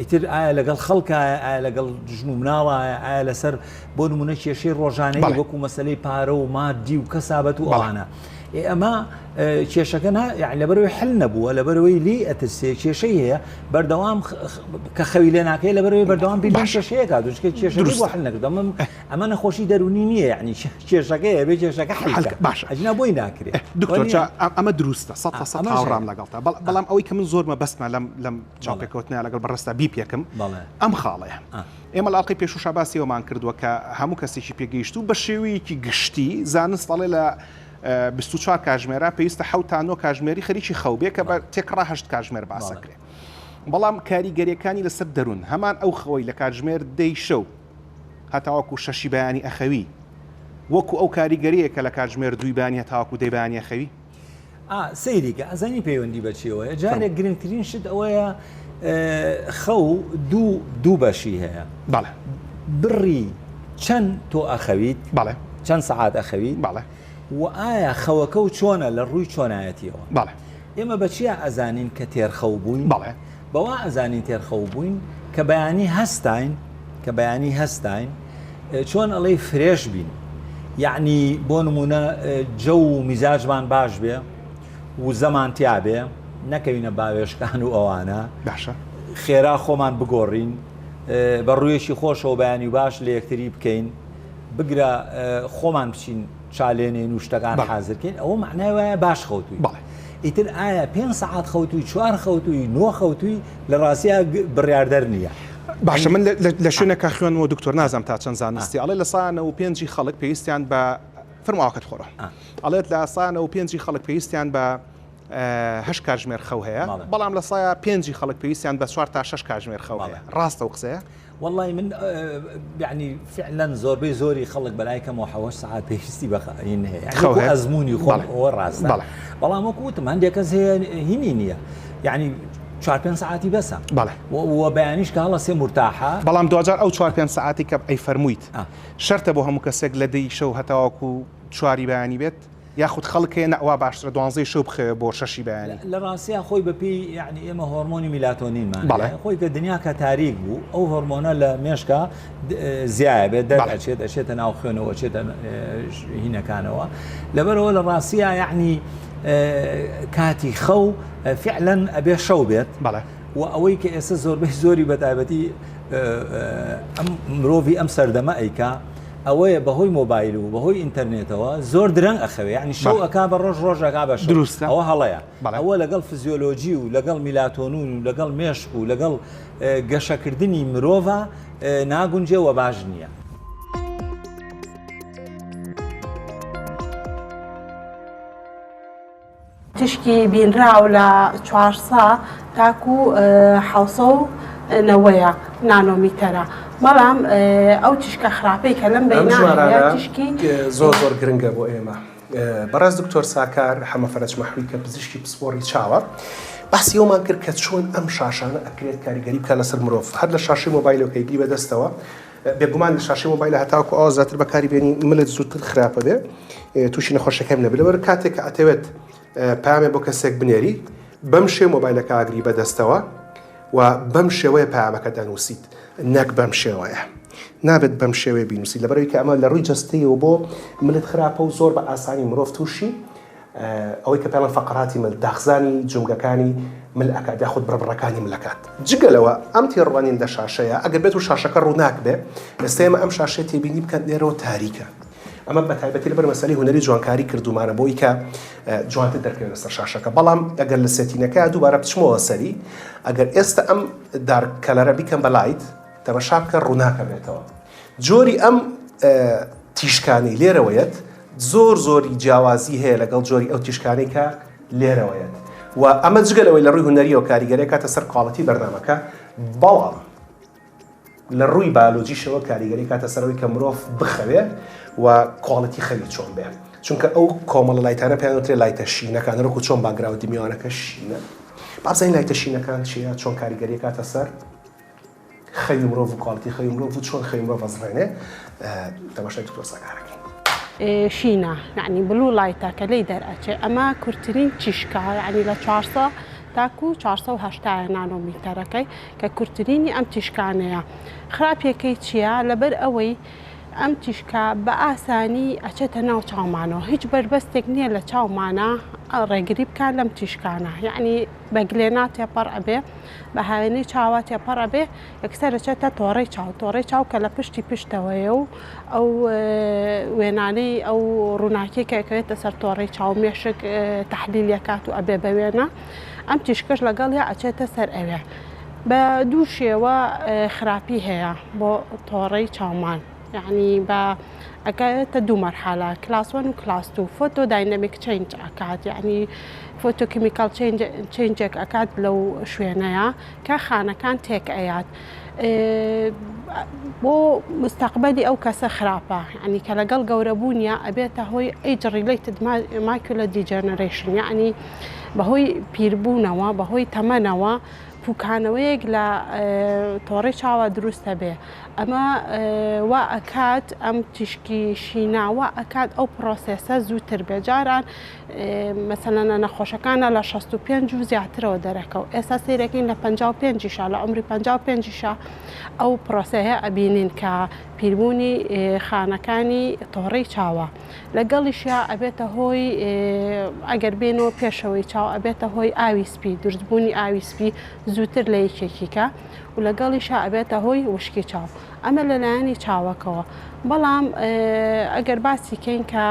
ئیتر ئایا لەگەڵ خەڵکایە ئایا لەگەڵ ژن و مناڵایە ئایا لەسەر بۆ نمونە کێشەی ڕۆژانەی وەکو مەسلەی پارە و مادی و کەسابەت و ئەوانە ئێ ئەمە کێشەکە نا یعنی لەبەرەوەی حل نەبووە لەبەرەوەی لی ئەترسێ کێشەی هەیە بەردەوام کە خەوی لێ ناکەی لەبەرەوەی بەردەوام بیر لەم کێشەیە کات چونکە کێشەکەی بۆ حل نەکرد ئەمە ئەمە نەخۆشی دەروونی نییە یعنی کێشەکەیە بێ کێشەکە حل کە باشە ئەجنا بۆی ناکرێ دکتۆر جا ئەمە دروستە 100% هاوڕام لەگەڵتا بەڵام ئەوەی کە من زۆر مەبەستمە لەم لەم چاوپێکەوتنە لەگەڵ بەڕێزتا بیپێکم ئەم خاڵەیە ئێمە لە ئەڵقەی پێشووشا باسی ئەوەمان کردووە کە هەموو کەسێکی پێگەیشتوو بە شێوەیەکی گشتی زانست ئەڵێ لە 24 کاژمێرا پێویستە حەوت تا نۆ کاژمێری خەریکی خەو بێ کە بە تێکڕا هەشت کاژمێر باسەکرێ بەڵام کاریگەریەکانی لەسەر دەروون هەمان ئەو خەوەی لە کاتژمێر دەی شەو هەتاوەکو شەشی بەیانی ئەخەوی وەکو ئەو کاریگەریە کە لە کاتژمێر دووی بەیانی هەتاوەکو دەی بەیانی ئەخەوی ئا سەیری کە ئەزانی پەیوەندی بە چیەوەیە جارێک گرنگترین شت ئەوەیە. خەو دوو دوو بەشی هەیە. بەڵێ. بڕی چەند تۆ ئەخەویت؟ بەڵێ. چەند سەعات ئەخەویت؟ بەڵێ. و ئایا خەوەکەو چۆنە لە ڕووی چۆنایەتیەوە؟ بەڵێ. ئێمە بە چیا ئەزانین کە تێرخەو بووین؟ بەڵێ. بەوە ئەزانین تێرخەو بووین کە بەیانی هەستاین، کە بەیانی هەستاین چۆن ئەڵێی fresh بین یەعنی بۆ نموونە جەو و میزاجمان باش بێ وزەمان تیا بێ نەکەوینە باوێشکان و ئەوانە باشە خێرا خۆمان بگۆڕین بە ڕوویەکی خۆشەوە بەیانی و باش لە یەکتری بکەین بگرە خۆمان بچین چالێنێن و شتەکان حازرکەین ئەوە معنای وایە باش خەوتووی ئیتر ئایا پێ سەعات خەوتوی چوار خەوتوی نۆ خەوتوی لە ڕاستیا بڕیاردەر نییە. باشە من لە شوێنێکا خوێنمەوە دکتۆر نازانم تا چەند زانستی ئەڵێ لە سا 95 ی خەڵک پێویستیان بە فەرموو ئاوەکەت خۆرە ئەڵێت لە سا 95 ی خەڵک پێویستیان بە هەشت کاتژمێر خەو هەیە بەڵام لە سایە پێنجی خەڵک پێویستیان بە چوار تا شەش کاتژمێر خەو هەیە ڕاستە و قسەیە؟ وەڵی من یعنی فعلا زۆربەی زۆری خەڵک بەلای کەمەوە حەوەش سەعات پێویستی بە هین هەیە یعنی وەکو ئەزموونی خۆم ئەوە ڕاستە بەڵام وەکو وتم هەندێک کەس هەیە هینی نییە یعنی چوار پێنج سەعاتی بەسە بەڵێ و بەیانیش کە هەڵەسێ مورتاحە بەڵام دواجار ئەو چوار پێنج سەعاتی کە ئەی فەرموویت شەرتە بۆ هەموو کەسێک لە دەی شەو هەتاوەکو چواری بەیانی بێت؟ یاخود خەڵک هەیە نا وا باشترە دوانزەی شەو بخەوێ بۆ شەشی بەیانی. لە ڕاستیا خۆی بە پێی یەعنی ئێمە هۆرمۆنی میلاتۆنینمان هەیە خۆی کە دنیا کە تاریک بوو ئەو هۆرمۆنە لە مێشکا زیایە بێت دەر ئەچێت ئەچێتە ناو خوێنەوە ئەچێتە هینەکانەوە لەبەرەوە لە ڕاستیا یەعنی کاتی خەو فعلەن ئەبێ شەو بێت بەڵێ و ئەوەی کە ئێستا زۆربەی زۆری بە تایبەتی ئەم مرۆڤی ئەم سەردەمە ئەیکا ئەوەیە بەهۆی مۆبایل و بەهۆی ئینتەرنێتەوە زۆر درەنگ ئەخەوێ یعنی شەو ئەکا بە ڕۆژ ڕۆژ ئەکا بە شەو دروستە ئەوە هەڵەیە بەڵێ. ئەوە لەگەڵ فزیۆلۆجی و لەگەڵ میلاتۆنون و لەگەڵ مێشک و لەگەڵ گەشەکردنی مرۆڤا ناگونجێ وە باش نییە. تیشکی بینراو لە چوارسە تاکو حەوسە و نەوەیە نانۆمیتەرە بەڵام ئەو تیشکە خراپەی کە لەم بەینە هەیە تیشکی زۆر زۆر گرنگە بۆ ئێمە. بەڕێز دکتۆر ساکار حەمە فەرەج مەحوی کە پزیشکی پسپۆڕی چاوە باسی ئەومان کرد کە چۆن ئەم شاشانە ئەکرێت کاریگەری بکات لەسەر مرۆڤ هەر لە شاشەی مۆبایلەوە کە ئەیگری بەدەستەوە بێگومان لە شاشەی مۆبایلە هەتاوەکو ئەوە زیاتر بەکاری بێنی ملت زووتر خراپە بێ تووشی نەخۆشەکەم نەبێت لەبەر کاتێک کە ئەتەوێت پامێ بۆ کەسێک بنێری بەم شێ مۆبایلەکە ئاگری بەدەستەوە و بەم شێوەیە پامەکە دەنووسیت نەک بەم شێوەیە نابێت بەم شێوەیە بینوسی لەبەرەوەی کە ئەمە لە ڕووی جەستەیەوە بۆ ملت خراپە و زۆر بە ئاسانی مرۆڤ تووشی ئەوەی کە پێڵەن فەقەراتی مل، داخزانی جومگەکانی مل ئەکات یاخود بڕبڕەکانی مل ئەکات. جگە لەوە ئەم تێڕوانین لە شاشەیە ئەگەر بێت و شاشەکە ڕووناک بێ، ئێستا ئێمە ئەم شاشەیە تێبینی بکەن لێرەوە تاریکە. ئەمە بە تایبەتی لەبەر مەسەلەی هونەری جوانکاری کردوومانە بۆی کە جوانتر دەرکەوێت لەسەر شاشەکە. بەڵام ئەگەر لە setting ەکە دووبارە بچمەوە سەری، ئەگەر ئێستا ئەم dark color ە بیکەم بە light، تەمەشا بکە ڕووناکە بێتەوە. جۆری ئەم تیشکانەی لێرەوەیەت زۆر زۆری جیاوازی هەیە لەگەڵ جۆری ئەو تیشکانەی کە لێرەوەیەت و ئەمە جگە لەوەی لە ڕووی هونەریەوە کاریگەری کاتە سەر quality بەرنامەکە بەڵام لە ڕووی بایۆلۆجیشەوە کاریگەری کاتە سەرەوەی کە مرۆڤ بخەوێ و quality خەوی چۆن بێ چونکە ئەو کۆمەڵە light انە پێیان وترێ light ە شینەکان وەکو چۆن background ی میوانەکە شینە بابزانین light ە شینەکان چییە چۆن کاریگەری کاتە سەر خەوی مرۆڤ و quality خەوی مرۆڤ و چۆن خەوی مرۆڤ ئەزڕێنێ تەماشای دکتۆر ساکارەکەین. شینە یەعنی blue light ە کە لێی دەرئەچێ ئەمە کورتترین تیشکە یەعنی لە 400 تاکو 480 نانۆمیتەرەکەی کە کورتترینی ئەم تیشکانەیە خراپیەکەی چییە لەبەر ئەوەی ئەم تیشکە بە ئاسانی ئەچێتە ناو چاومانەوە هیچ بەربەستێک نییە لە چاومانە ڕێگری بکات لەم تیشکانە یەعنی بە گلێنا تێپەڕ ئەبێ بە هاوێنەی چاوا تێپەڕ ئەبێ یەکسەر ئەچێتە تۆڕەی چاو تۆڕەی چاو کە لە پشتی پشتەوەیە و ئەو وێنانەی ئەو ڕووناکی کە ئەکەوێتە سەر تۆڕەی چاو مێشک تەحلیل ئەکات و ئەبێ بە وێنە ئەم تیشکەش لەگەڵیا ئەچێتە سەر ئەوێ بە دوو شێوە خراپی هەیە بۆ تۆڕەی چاومان. یەعنی بە ئەکەوێتە دوو مەرحەلە class one و class two photodynamic change ئەکات یەعنی photochemical change ێک ئەکات لەو شوێنەیە کە خانەکان تێک ئەیات بۆ مستەقبەلی ئەو کەسە خراپە یەعنی کە لەگەڵ گەورەبوونیە ئەبێتە هۆی age related macular degeneration یەعنی بەهۆی پیربوونەوە بەهۆی تەمەنەوە. پوکانەوەیەک لە تۆڕەی چاوە دروست ئەبێ ئەمە وا ئەکات ئەم تیشکی شینە وا ئەکات ئەو پرۆسێسە زووتر بێ جاران مەسەلەن لە نەخۆشەکانە لە 65 و زیاترەوە دەرەکەو ئێستا سەیرەکەین لە 55 یشا لە عمری 55 یشا ئەو پرۆسەیە ئەبینین کە پیربوونی خانەکانی تۆڕەی چاوە لەگەڵیشیا ئەبێتە هۆی ئەگەر بێنەوە پێشەوەی چاو ئەبێتە هۆی ئاوی سپی دروستبوونی ئاوی سپی زووتر لە یەکێکیکە و لەگەڵیشا ئەبێتە هۆی وشکی چاو ئەمە لەلایەنی چاوەکەوە بەڵام ئەگەر باسی کەین کە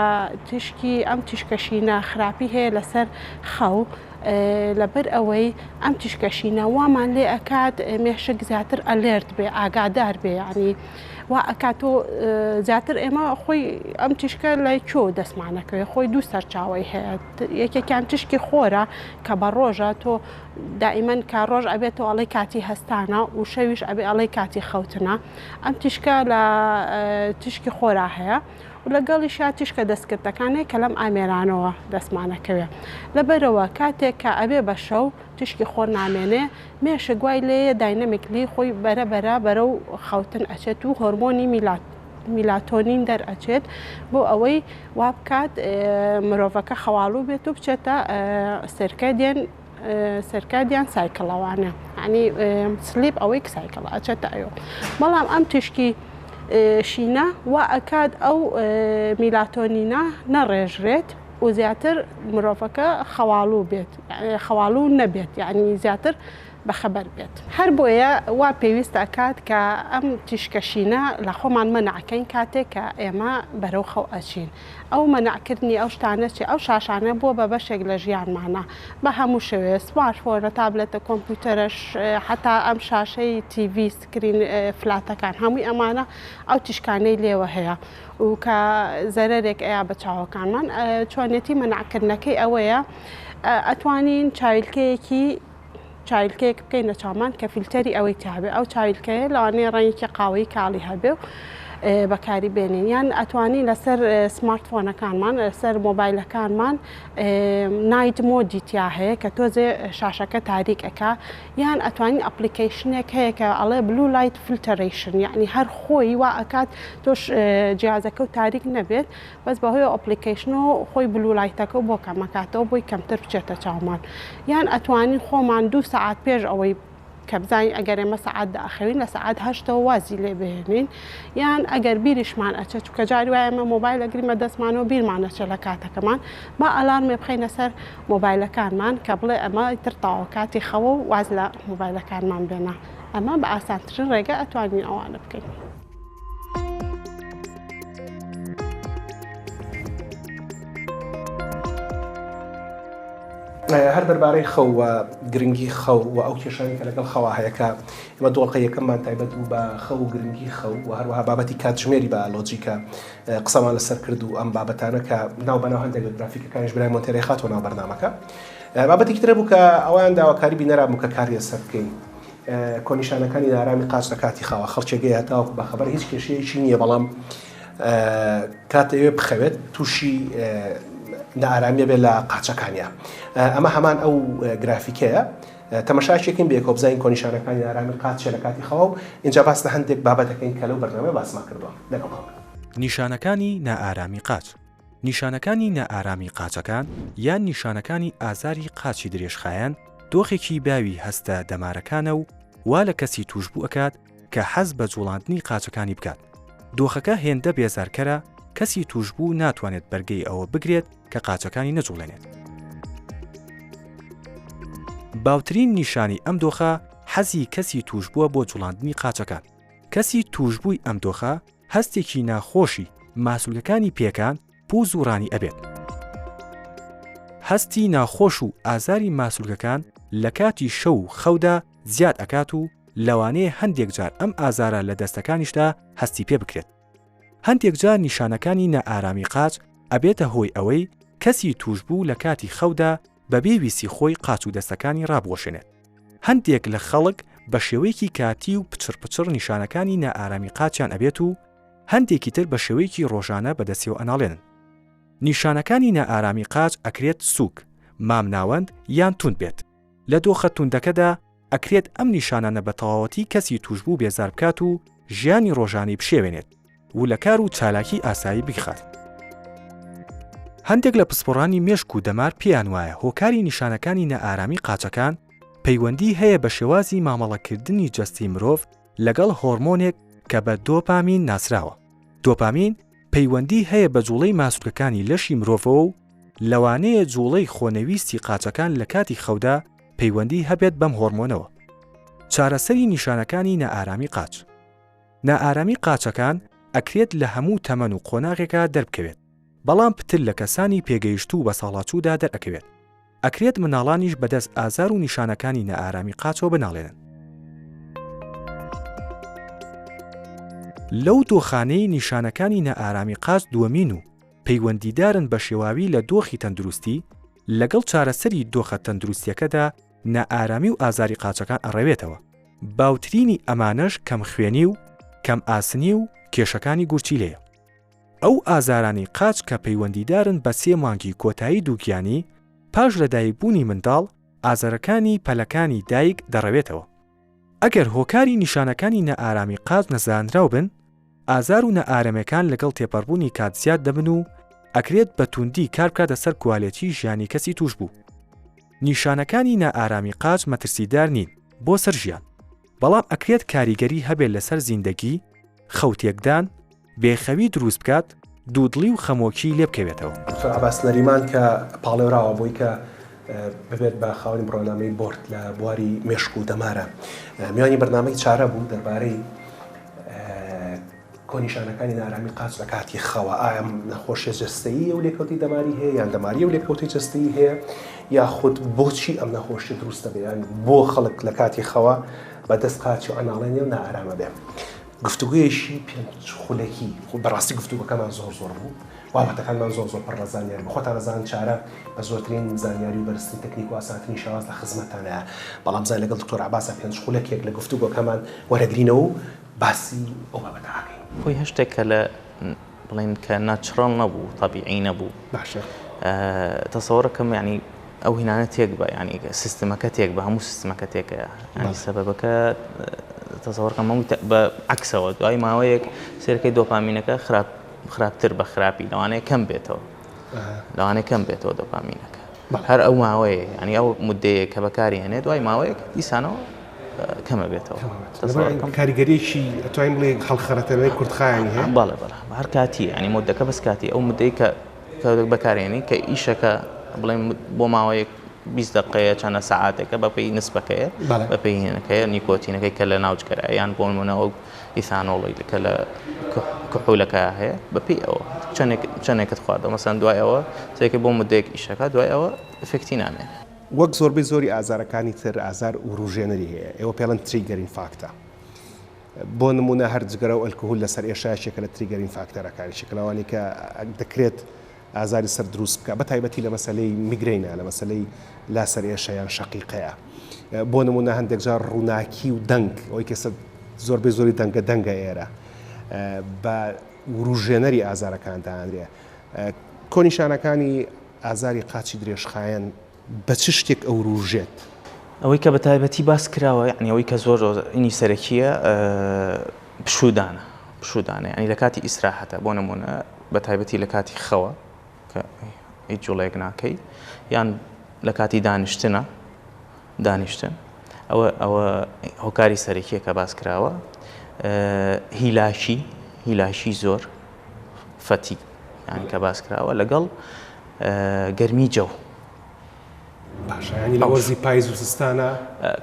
تیشکی ئەم تیشکە شینە خراپی هەیە لەسەر خەو لەبەر ئەوەی ئەم تیشکە شینە وامان لێ ئەکات مێشک زیاتر alert بێ ئاگادار بێ یعنی وا ئەکات تۆ زیاتر ئێمە خۆی ئەم تیشکە لە کوێ دەستمانەکەوێت خۆی دوو سەرچاوی هەیە یەکێکیان تیشکی خۆرە کە بە ڕۆژە تۆ دائیمەن کە ڕۆژ ئەبێتەوە ئەڵێی کاتی هەستانە و شەویش ئەبێ ئەڵێی کاتی خەوتنە ئەم تیشکە لە تیشکی خۆرا هەیە و لەگەڵیشا تیشکە دەستکردەکان هەیە کە لەم ئامێرانەوە دەستمانەکەوێ لەبەرەوە کاتێک کە ئەبێ بە شەو تیشکی خۆر نامێنێ مێشک وای لێیە dynamically خۆی بەرە بەرە بەرەو خەوتن ئەچێت و هۆرمۆنی میلات میلاتۆنین دەرئەچێت بۆ ئەوەی وا بکات مرۆڤەکە خەواڵوو بێت و بچێتە circadian circadian cycle ەوانە یعنی sleep awake cycle ە ئەچێتە ئەو بەڵام ئەم تیشکی شینە وا ئەکات ئەو میلاتۆنینە نەڕێژرێت و زیاتر مرۆڤەکە خەواڵوو بێت خەواڵوو نەبێت یعنی زیاتر بەخەبەر بێت. هەر بۆیە وا پێویست ئەکات کە ئەم تیشکە شینە لە خۆمان مەنع کەین کاتێک کە ئێمە بەرەو خەو ئەچین. ئەو مەنع کردنی ئەو شتانە چیە؟ ئەو شاشانە بووە بە بەشێک لە ژیانمانا بە هەموو شێوەیە سمارتفۆنە، تابلێتە، کۆمپیوتەرە، حەتا ئەم شاشەی TV screen flat ەکان هەمووی ئەمانە ئەو تیشکانەی لێوە هەیە و کە زەرەرێک ئەیا بە چاوەکانمان. چۆنێتی مەنع کردنەکەی ئەوەیە ئەتوانین چاویلکەیەکی چاویلکەیەک بکەینە چاومان کە فیلتەری ئەوەی تیابێ ئەو چاویلکەیە لەوانەیە ڕەنگێکی قاوەیی کاڵی هەبێ و بەکاری بێنین یان ئەتوانین لەسەر سمارتفۆنەکانمان لەسەر مۆبایلەکانمان night mode ی تیا هەیە کە تۆزێ شاشەکە تاریک ئەکا یان ئەتوانین application ێک هەیە کە ئەڵێ blue light filtration یعنی هەر خۆی وا ئەکات تۆش جیازەکە و تاریک نەبێت بەس بەهۆی ئەو application ەوە خۆی blue light ەکەو بۆ کەمەکاتەوە بۆی کەمتر بچێتە چاومان یان ئەتوانین خۆمان دوو سەعات پێش ئەوەی کە بزانین ئەگەر ئێمە سەعات دە ئەخەوین لە سەعات هەشتەوە وازی لێ بهێنین یان ئەگەر بیریشمان ئەچێت چونکە جاری وایە ئێمە مۆبایل ئەگریمە دەستمانەوە بیرمان ئەچێت لە کاتەکەمان با ئەلارمێ بخەینە سەر مۆبایلەکانمان کە بڵێ ئەمە ئیتر تەواو کاتی خەوە و واز لە مۆبایلەکانمان بێنە ئەمە بە ئاسانترین ڕێگە ئەتوانین ئەوانە بکەین. هەر دەربارەی خەو و گرنگی خەو و ئەو کێشانی کە لەگەڵ خەوا هەیە کە ئێمە دۆڵقە یەکەممان تایبەت بوو بە خەو و گرنگی خەو و هەروەها بابەتی کاتژمێری بایۆلۆجی کە قسەمان لەسەر کرد و ئەم بابەتانە کە ناو بەناو هەندێک لە گرافیکەکانیش برای مۆنتێرەی خاتوە ناو بەرنامەکە بابەتێکی ترە بوو کە ئەوان داواکاری بینەران بوو کە کاری لەسەر بکەین کۆنیشانەکانی نارامی قاچ لە کاتی خەوە خەڵکێک هەیە هەتاوەکو بەخەبەر هیچ کێشەیەکی نییە بەڵام کات ئەوێ بخەوێت تووشی نائارامیە بێت لە قاچەکانیا ئەمە هەمان ئەو گرافیکەیە تەمەشاکێکین بێکەوە بزانین کۆنیشانەکانی ئارامی قاچ لە کاتی خەوە و اینجا باس لە هەندێک بابەت دەکەین کە لەو بەرنامەیە باسمان کردووە لەگەڵمان بن. نیشانەکانی نائارامی قاچ نیشانەکانی نائارامی قاچەکان یان نیشانەکانی ئازاری قاچی درێژخایەن دۆخێکی باوی هەستە دەمارەکانە و وا لە کەسی تووشبوو ئەکات کە حەز بە جوڵاندنی قاچەکانی بکات. دۆخەکە هێندە بێزارکەرە کەسی تووشبوو ناتوانێت بەرگەی ئەوە بگرێت کە قاچەکانی نەجوڵێنێت. باوترین نیشانەی ئەم دۆخە حەزی کەسی تووشبووە بۆ جوڵاندنی قاچەکان. کەسی تووشبووی ئەم دۆخە هەستێکی ناخۆشی ماسولکەکانی پێکان پوز و ڕانی ئەبێت. هەستی ناخۆش و ئازاری ماسولکەکان لە کاتی شەو و خەودا زیاد ئەکات و لەوانەیە هەندێک جار ئەم ئازارە لە دەستەکانیشدا هەستی پێ بکرێت. هەندێک جار نیشانەکانی نائارامی قاچ ئەبێتە هۆی ئەوەی کەسی تووشبوو لە کاتی خەودا بەبێ ویستی خۆی قاچ و دەستەکانی ڕابوەشێنێت. هەندێک لە خەڵک بە شێوەیەکی کاتی و پچڕ پچڕ نیشانەکانی نائارامی قاچیان ئەبێت و هەندێکی تر بە شێوەیەکی ڕۆژانە بەدەستیەوە ئەناڵێنن. نیشانەکانی نائارامی قاچ ئەکرێت سووک، مامناوەند یان توند بێت. لە دۆخە توندەکەدا. ئەکرێت ئەم نیشانانە بە تەواوەتی کەسی تووشبوو بێزار بکات و ژیانی ڕۆژانەی بشێوێنێت و لە کار و چالاکی ئاسایی بیخات. هەندێک لە پسپۆڕانی مێشک و دەمار پێیان وایە هۆکاری نیشانەکانی نائارامی قاچەکان پەیوەندی هەیە بە شێوازی مامەڵەکردنی جەستەی مرۆڤ لەگەڵ هۆرمۆنێک کە بە دۆپامین ناسراوە. دۆپامین پەیوەندی هەیە بە جوڵەی ماسولکەکانی لەشی مرۆڤەوە و لەوانەیە جوڵەی خۆنەویستی قاچەکان لە کاتی خەودا پەیوەندی هەبێت بەم هۆرمۆنەوە. چارەسەری نیشانەکانی نائارامی قاچ. نائارامی قاچەکان ئەکرێت لە هەموو تەمەن و قۆناغێکا دەربکەوێت، بەڵام پتر لە کەسانی پێگەیشتوو و بەساڵاچوودا دەرئەکەوێت. ئەکرێت منداڵانیش بەدەست ئازار و نیشانەکانی نائارامی قاچەوە بناڵێنن. لەو دۆخانەی نیشانەکانی نائارامی قاچ دووەمین و پەیوەندیدارن بە شێواوی لە دۆخی تەندروستی، لەگەڵ چارەسەری دۆخە تەندروستیەکەدا نائارامی و ئازاری قاچەکان ئەڕەوێتەوە، باوترینی ئەمانەش کەمخوێنی و کەم ئاسنی و کێشەکانی گورچیلەیە. ئەو ئازارانەی قاچ کە پەیوەندیدارن بە سێ مانگی کۆتایی دووگیانی، پاش لەدایکبوونی منداڵ ئازارەکانی پەلەکانی دایک دەڕەوێتەوە. ئەگەر هۆکاری نیشانەکانی نائارامی قاچ نەزانراو بن، ئازار و نائارەمێکان لەگەڵ تێپەڕبوونی کات زیاد دەبن و ئەکرێت بە تووندی کاربکاتە سەر کوالێتی ژیانی کەسی تووشبوو. نیشانەکانی نائارامی قاچ مەترسیدار نین بۆ سەر ژیان، بەڵام ئەکرێت کاریگەری هەبێت لەسەر زیندەگی، خەو تێکدان، بێخەوی دروست بکات، دوودڵی و خەمۆکی لێ بکەوێتەوە. دکتۆر عەباس نەریمان کە پاڵێوراوە بۆی کە ببێت بە خاوەنی بڕوانامەی بۆرد لە بواری مێشک و دەمارە میوانی بەرنامەی چارە بوو دەربارەی کۆنیشانەکانی نارامی قاچ لە کاتی خەوە ئایا نەخۆشیە جەستەیی و لێکەوتی دەماری هەیە یان دەماری و لێکەوتی جەستەیی هەیە یاخود بۆچی ئەم نەخۆشی دروست دەبێت یان بۆ خەڵک لە کاتی خەوە بە دەست قاچی و ئەناڵێنێ و نائارامە بێ گفتوگۆیەکی پێنج خولەکی بەڕاستی گفتوگۆکەمان زۆر زۆر بوو بابەتەکانمان زۆر زۆر پڕ لە زانیاری بوو خۆتان ئەزانن چارە بە زۆرترین زانیاری و بەرزترین تەکنیک و ئاسانترین شێواز لە خزمەتتانایە بەڵام زای لەگەڵ دکتۆر عەباسا پێنج خولەکێک لە گفتوگۆکەمان وەرەگرینەوە و باسی ئەو بابەتە ئەکەین. خۆی هەر شتێک کە لە بڵێن کە natural نەبوو تەبیعی نەبوو باشە تەسەوەرەکەم یعنی ئەو هینانە تێک بە یعنی سیستمەکە تێک بە هەموو سیستمەکە تێکەیە یعنی سەبەبەکە تەسەوەرکەم هەموو بە عەکسەوە دوای ماوەیەک سێرەکەی دۆپامینەکە خراپ خراپتر بە خراپی لەوانەیە کەم بێتەوە لەوانەیە کەم بێتەوە دۆپامینەکە هەر ئەو ماوەیە ینی ئەو مدەیە کە بەکاری هێنێ دوای ماوەیەک دیسانەوە کەمە بێتەوە کاریگەریی ئەتوانین بڵێ هەڵخەرەتەوەی کورتخایانی هەیە بەڵێ بەڵێ هەر کاتی ینی مدەکە بەس کاتی ئەو مدەی کە بەکارێنی کە ئیشەکە بڵێن بۆ ماوەیەک 20 دقەیە چەنە سەعاتێکە بەپێی نسبەکەیە بەپێی هێنەکەیە نیکۆتینەکەی کە لە ناوجگەرە یان بۆ نمونە ئەو ئیثانۆڵی کە لە کحولەکە هەیە بەپێی ئەوە چەندێک چەندێکت خواردەوە مەسەن دوای ئەوە سێکە بۆ مدەیەک ئیشەکە دوای ئەوە ئفێکتی نامێنێ. وەک زۆربەی زۆری ئازارەکانی تر ئازار وروژێنەری هەیە ئێوە پێڵێن triggering factor ە بۆ نمونە هەر جگەرە و ئەلکهول لەسەر ئێشە یەکێکە لە triggering factor ەکان یەکێکە لەوانەی کە دەکرێت ئازاری سەر دروست بکە بە تایبەتی لە مەسەلەی میگرەینە لە مەسەلەی لا سەر ئێشە یان شەقیقەیە بۆ نمونە هەندێک جار ڕووناکی و دەنگ ئەوەی کە زۆربەی زۆری دەنگە دەنگە ئێرە بە وروژێنەری ئازارەکان دانرێ کۆنیشانەکانی ئازاری قاچی درێژخایەن بە چ شتێک ئەوروژێت؟ ئەوەی کە بە تایبەتی باس کراوە یعنی ئەوەی کە زۆر زۆر ئینی سەرەکییە پشوودانە پشوودانە یعنی لە کاتی ئیسراحەتە بۆ نمونە بە تایبەتی لە کاتی خەوە کە هیچ جوڵەیەک ناکەی یان لە کاتی دانیشتنە دانیشتن ئەوە ئەوە هۆکاری سەرەکیە کە باس کراوە هیلاکی هیلاکی زۆر fatigue یان کە باس کراوە لەگەڵ گەرمی جەو. باشە ینی لە وەرزی پایز و زستانە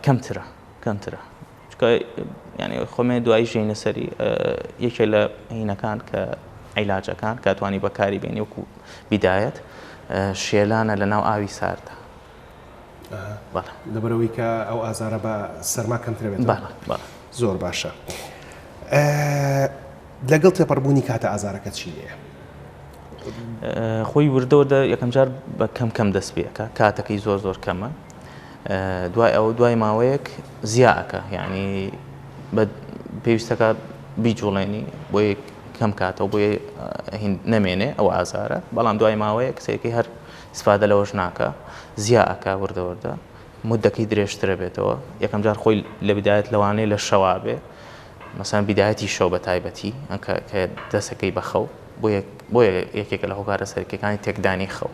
کەمترە کەمترە چونکە ینی خۆمێ دوایی ژینە سەری یەکێ لە هینەکان کە عیلاجەکان کە توانی بەکاری بێنی وەکو بیدایەت شێلانە لە ناو ئاوی ساردە لەبەرەوەی کە ئەو ئازارە بە سەرما کەمترە بێت زۆر باشە لەگەڵ تێپەڕبوونی کاتە ئازارەکە چی لێیە؟ خۆی وردە وردە یەکەم جار بە کەم کەم دەست پێ ئەکا کاتەکەی زۆر زۆر کەمە دوای ئەوە دوای ماوەیەک زیاکە یعنی بە پێویستەکە بیجوڵێنی بۆی کەم کاتەوە بۆی نەمێنێ ئەو ئازارە بەڵام دوای ماوەیە کەسێکی هەر استفادە لەوەش ناکە زیاکە وردە وردە. مدەکەی درێژترە بێتەوە یەکەم جار خۆی لە بدایەت لەوانەیە لە شەوا بێ مەسان بیدایەتی شەو بە تایبەتی کە دەسەکەی بە خەو بۆ یەکێکە لە هۆکارە سەرەکیەکانی تێکدانی خەو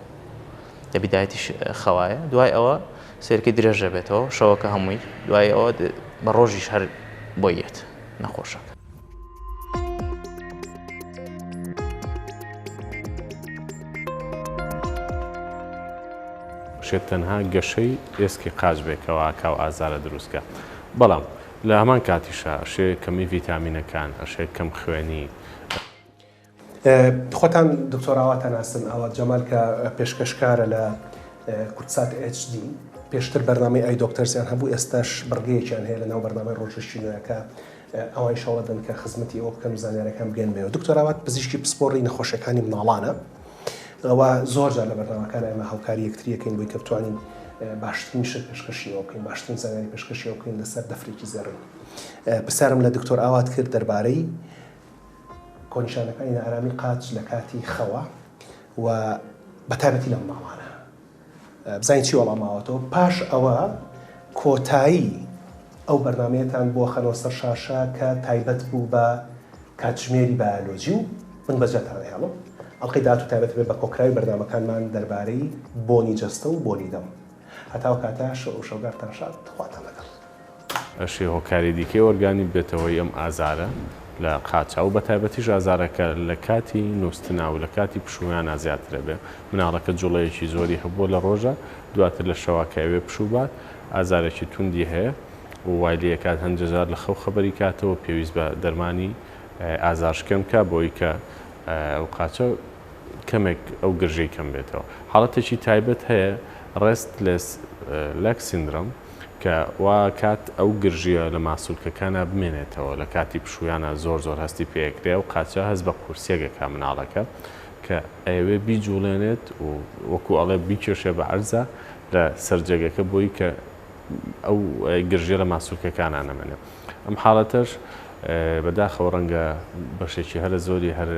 لە بیدایەتی خەوایە دوای ئەوە سێرکەی درێژ دەبێتەوە شەوەکە هەمووی دوای ئەوە بە ڕۆژیش هەر بۆی یەت نەخۆشەکە. شێت تەنها گەشەی ئێسکی قاچ بێ کەوا ئەکا و ئازارە دروست کا بەڵام لە هەمان کاتیشا ئەشێ کەمی ڤیتامینەکان ئەشێ کەم خوێنی. خۆتان دکتۆر ئاوات ئەناسن، ئاوات جەمال کە پێشکەشکارە لە کوردسات ئێچ دی، پێشتر بەرنامەی ئای دۆکتەرزیان هەبوو، ئێستاش بڕگەیەکیان هەیە لەناو بەرنامەی ڕۆژێکی نوێ کە ئەوانیش هەوڵەدەن کە خزمەتی ئەوە بکەن و زانیاریەکان بگەن بەوە. دکتۆر ئاوات پزیشکی پسپۆڕی نەخۆشیەکانی مناڵانە و زۆر جار لە بەرنامەکان ئێمە هاوکاری یەکتری ئەکەین بۆی کە بتوانین باشترین شت پێشکەشی ئەوە بکەین، باشترین زانیاری پێشکەشی ئەوە بکەین لەسەر دەفرێکی زێڕین. پرسیارم لە دکتۆر ئاوات کرد دەربارەی کۆنیشانەکانی نائارامی قاچ لە کاتی خەوە و بە تایبەتی لە منداڵانە بزانین چی وەڵام ماوەتەوە پاش ئەوە کۆتایی ئەو بەرنمەیەتان بۆ خەنەوە سەر شاشە کە تایبەت بوو بە کاتژمێری بایۆلۆجی و من بەجێتان هێڵم ئەڵقەی داهاتوو تایبەت بێت بە کۆکراوی بەرنامەکانمان دەربارەی بۆنی جەستە و بۆنی دەم هەتاو کاتە شەو و شەوگارتان شاد خواتان لەگەڵ. ئەشێ هۆکاری دیکەی ئۆرگانی ببێتە هۆی ئەم ئازارە لە قاچا و بەتایبەتیش ئازارەکە لە کاتی نوستنا و لە کاتی پشوویانا زیاتر ئەبێ. مناڵەکە جوڵەیەکی زۆری هەبووە لە ڕۆژا، دواتر لە شەوا کە ئەوێ پشوو بات ئازارێکی توندی هەیە و وای لێ ئەکات هەندێ جار لە خەو خەبەری کاتەوە پێویست بە دەرمانی ئازارشکێن بکا بۆی کە ئەو قاچە کەمێک ئەو گرژەی کەم بێتەوە. حاڵەتێکی تایبەت هەیە Restless Leg Syndrome کە وا ئەکات ئەو گرژییە لە ماسولکەکانا بمێنێتەوە لە کاتی پشوویانا زۆر زۆر هەستی پێ ئەکرێ ئەو قاچە هەست بە قورسیەک ئەکا مناڵەکە کە ئەیەوێ بیجوڵێنێت و وەکو ئەڵێ بیکێشێ بە عەرزا لە سەر جێگەکە بۆی کە ئەو گرژیە لە ماسولکەکانا نەمێنێ. ئەم حاڵەتەش بەداخەوە ڕەنگە بەشێکی هەرە زۆری هەر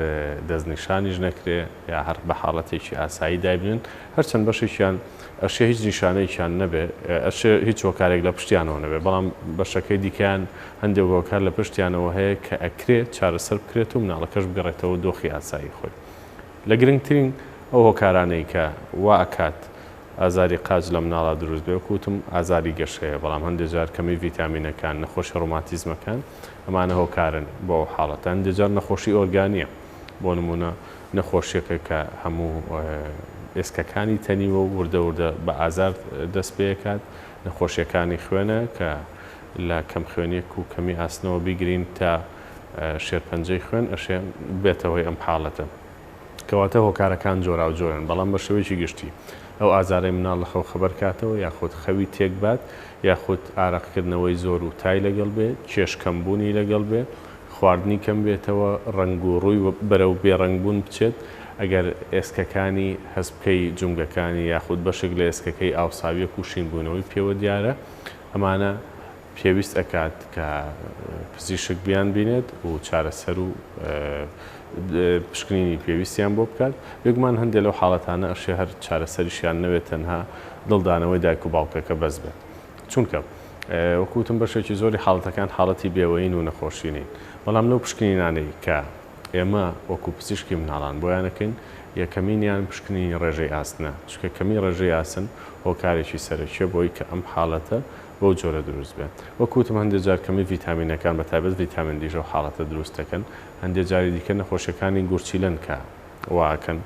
دەستنیشانیش نەکرێ یا هەر بە حاڵەتێکی ئاسایی دایبنێن، هەرچەند بەشێکیان ئەشێ هیچ نیشانەیەکیان نەبێ، ئەشێ هیچ هۆکارێک لە پشتیانەوە نەبێ، بەڵام بەشەکەی دیکەیان هەندێک هۆکار لە پشتیانەوە هەیە کە ئەکرێ چارەسەر بکرێت و مناڵەکەش بگەڕێتەوە دۆخی ئاسایی خۆی. لە گرنگترین ئەو هۆکارانەی کە وا ئەکات ئازاری قاچ لە مناڵا دروست بێ وەکو وتم ئازاری گەشەیە بەڵام هەندێ جار کەمی ڤیتامینەکان نەخۆشی ڕۆماتیزمەکان ئەمانە هۆکارن بۆ ئەو حاڵەتە هەندێ جار نەخۆشی ئۆرگانیە بۆ نمونە نەخۆشیەکە کە هەموو ئێسکەکانی تەنیوە و وردە وردە بە ئازار دەست پێکات نەخۆشیەکانی خوێنە کە لە کەم خوێنیەک و کەمی ئاسنەوە بیگرین تا شێرپەنجەی خوێن ئەشێ بێتە هۆی ئەم حاڵەتە. کەواتە هۆکارەکان جۆراوجۆرن، بەڵام بە شێوەیەکی گشتی ئەو ئازارەی مناڵ لە خەو خەبەر کاتەوە یاخود خەوی تێک بات یاخود ئارەقکردنەوەی زۆر و تای لەگەڵ بێ، کێش کەمبوونی لەگەڵ بێ، خواردنی کەم بێتەوە، ڕەنگ و ڕووی بەرەو بێ ڕەنگ بوون بچێت، ئەگەر ئێسکەکانی هەست بکەی جومگەکانی یاخود بەشێک لە ئێسکەکەی ئاوساویەک و شینبوونەوەی پێوە دیارە، ئەمانە پێویست ئەکات کە پزیشک بیانبینێت و چارەسەر و پشکنینی پێویستیان بۆ بکات. بێگومان هەندێک لەو حاڵەتانە ئەشێ هەر چارەسەریشیان نەوێت تەنها دڵدانەوەی دایک و باوکەکە بەس بێت. چونکە وەکو وتم بەشێکی زۆری حاڵەتەکان حاڵەتی بێوەیین و نەخۆشی نین. بەڵام لەو پشکنینانەی کە ئێمە وەکو پزیشکی مناڵان بۆیان ئەکەین یەکەمینیان پشکنینی ڕێژەی ئاسنە، چونکە کەمی ڕێژەی ئاسن هۆکارێکی سەرەکیە بۆی کە ئەم حاڵەتە بەو جۆرە دروست بێت. وەک وتم هەندێ جار کەمی ڤیتامینەکان بە تایبەت ڤیتامین دیش ئەو حاڵەتە دروست دەکەن، هەندێ جاری دیکە نەخۆشیەکانی گورچیلەن کە وا ئەکەن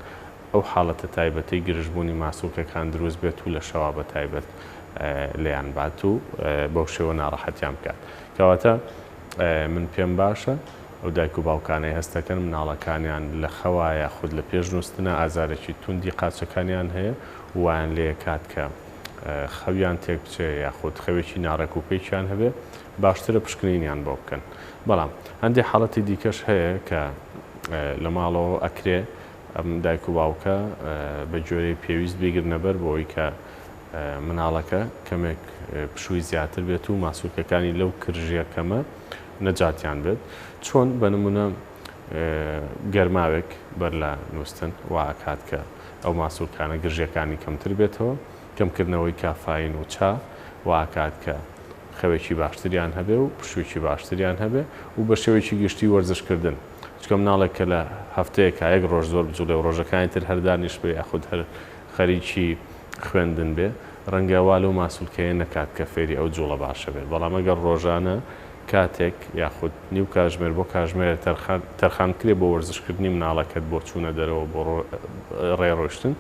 ئەو حاڵەتە تایبەتەی گرژبوونی ماسوڵکەکان دروست بێت و لە شەوا بە تایبەت لێیان بات و بەو شێوە ناڕەحەتیان بکات. کەواتە من پێم باشە ئەو دایک و باوکانەی هەست دەکەن مناڵەکانیان لە خەوا یاخود لە پێش نووستنا ئازارێکی توندی قاچەکانیان هەیە و وایان لێکات کە خەویان تێک بچێ یاخود خەوێکی ناڕێک و پێکیان هەبێ باشترە پشکنینیان بۆ بکەن بەڵام هەندێک حاڵەتی دیکەش هەیە کە لە ماڵەوە ئەکرێ ئەم دایک و باوکە بە گوێرەی پێویست بیگرنە بەر بۆی کە مناڵەکە کەمێک پشووی زیاتر بێت و ماسولکەکانی لەو کرژیە کەمە نەجاتیان بێت چۆن بە نمونە گەرماوێک بەر لە نووستن وا ئەکات کە ئەو ماسولکانە گرژیەکانی کەمتر بێتەوە، کەمکردنەوەی کافاین و چا. وا ئەکات کە خەوێکی باشتریان هەبێ و پشوویەکی باشتریان هەبێ و بە شێوەیەکی گشتی وەرزشکردن چونکە مناڵێک کە لە هەفتەیەکا یەک ڕۆژ زۆر بجوڵێ و ڕۆژەکانی تر هەر دانیشتبێ یاخود هەر خەریکی خوێندن بێ ڕەنگە وا لەو ماسولکەیە نەکات کە فێری ئەو جوڵە باشە بێت بەڵام ئەگەر ڕۆژانە کاتێک یاخود نیو کاژمێر بۆ کاژمێرێ تەرخان بکرێ بۆ وەرزشکردنی مناڵەکەت بۆ چوونە دەرەوە بۆ ڕێ ڕۆیشتن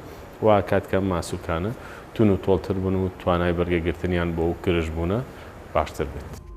وا ئەکات کە ئەم ماسولکانە تون و تۆڵتر بن و توانای بەرگەگرتنیان بۆ ئەو کرژبوونە باشتر بێت.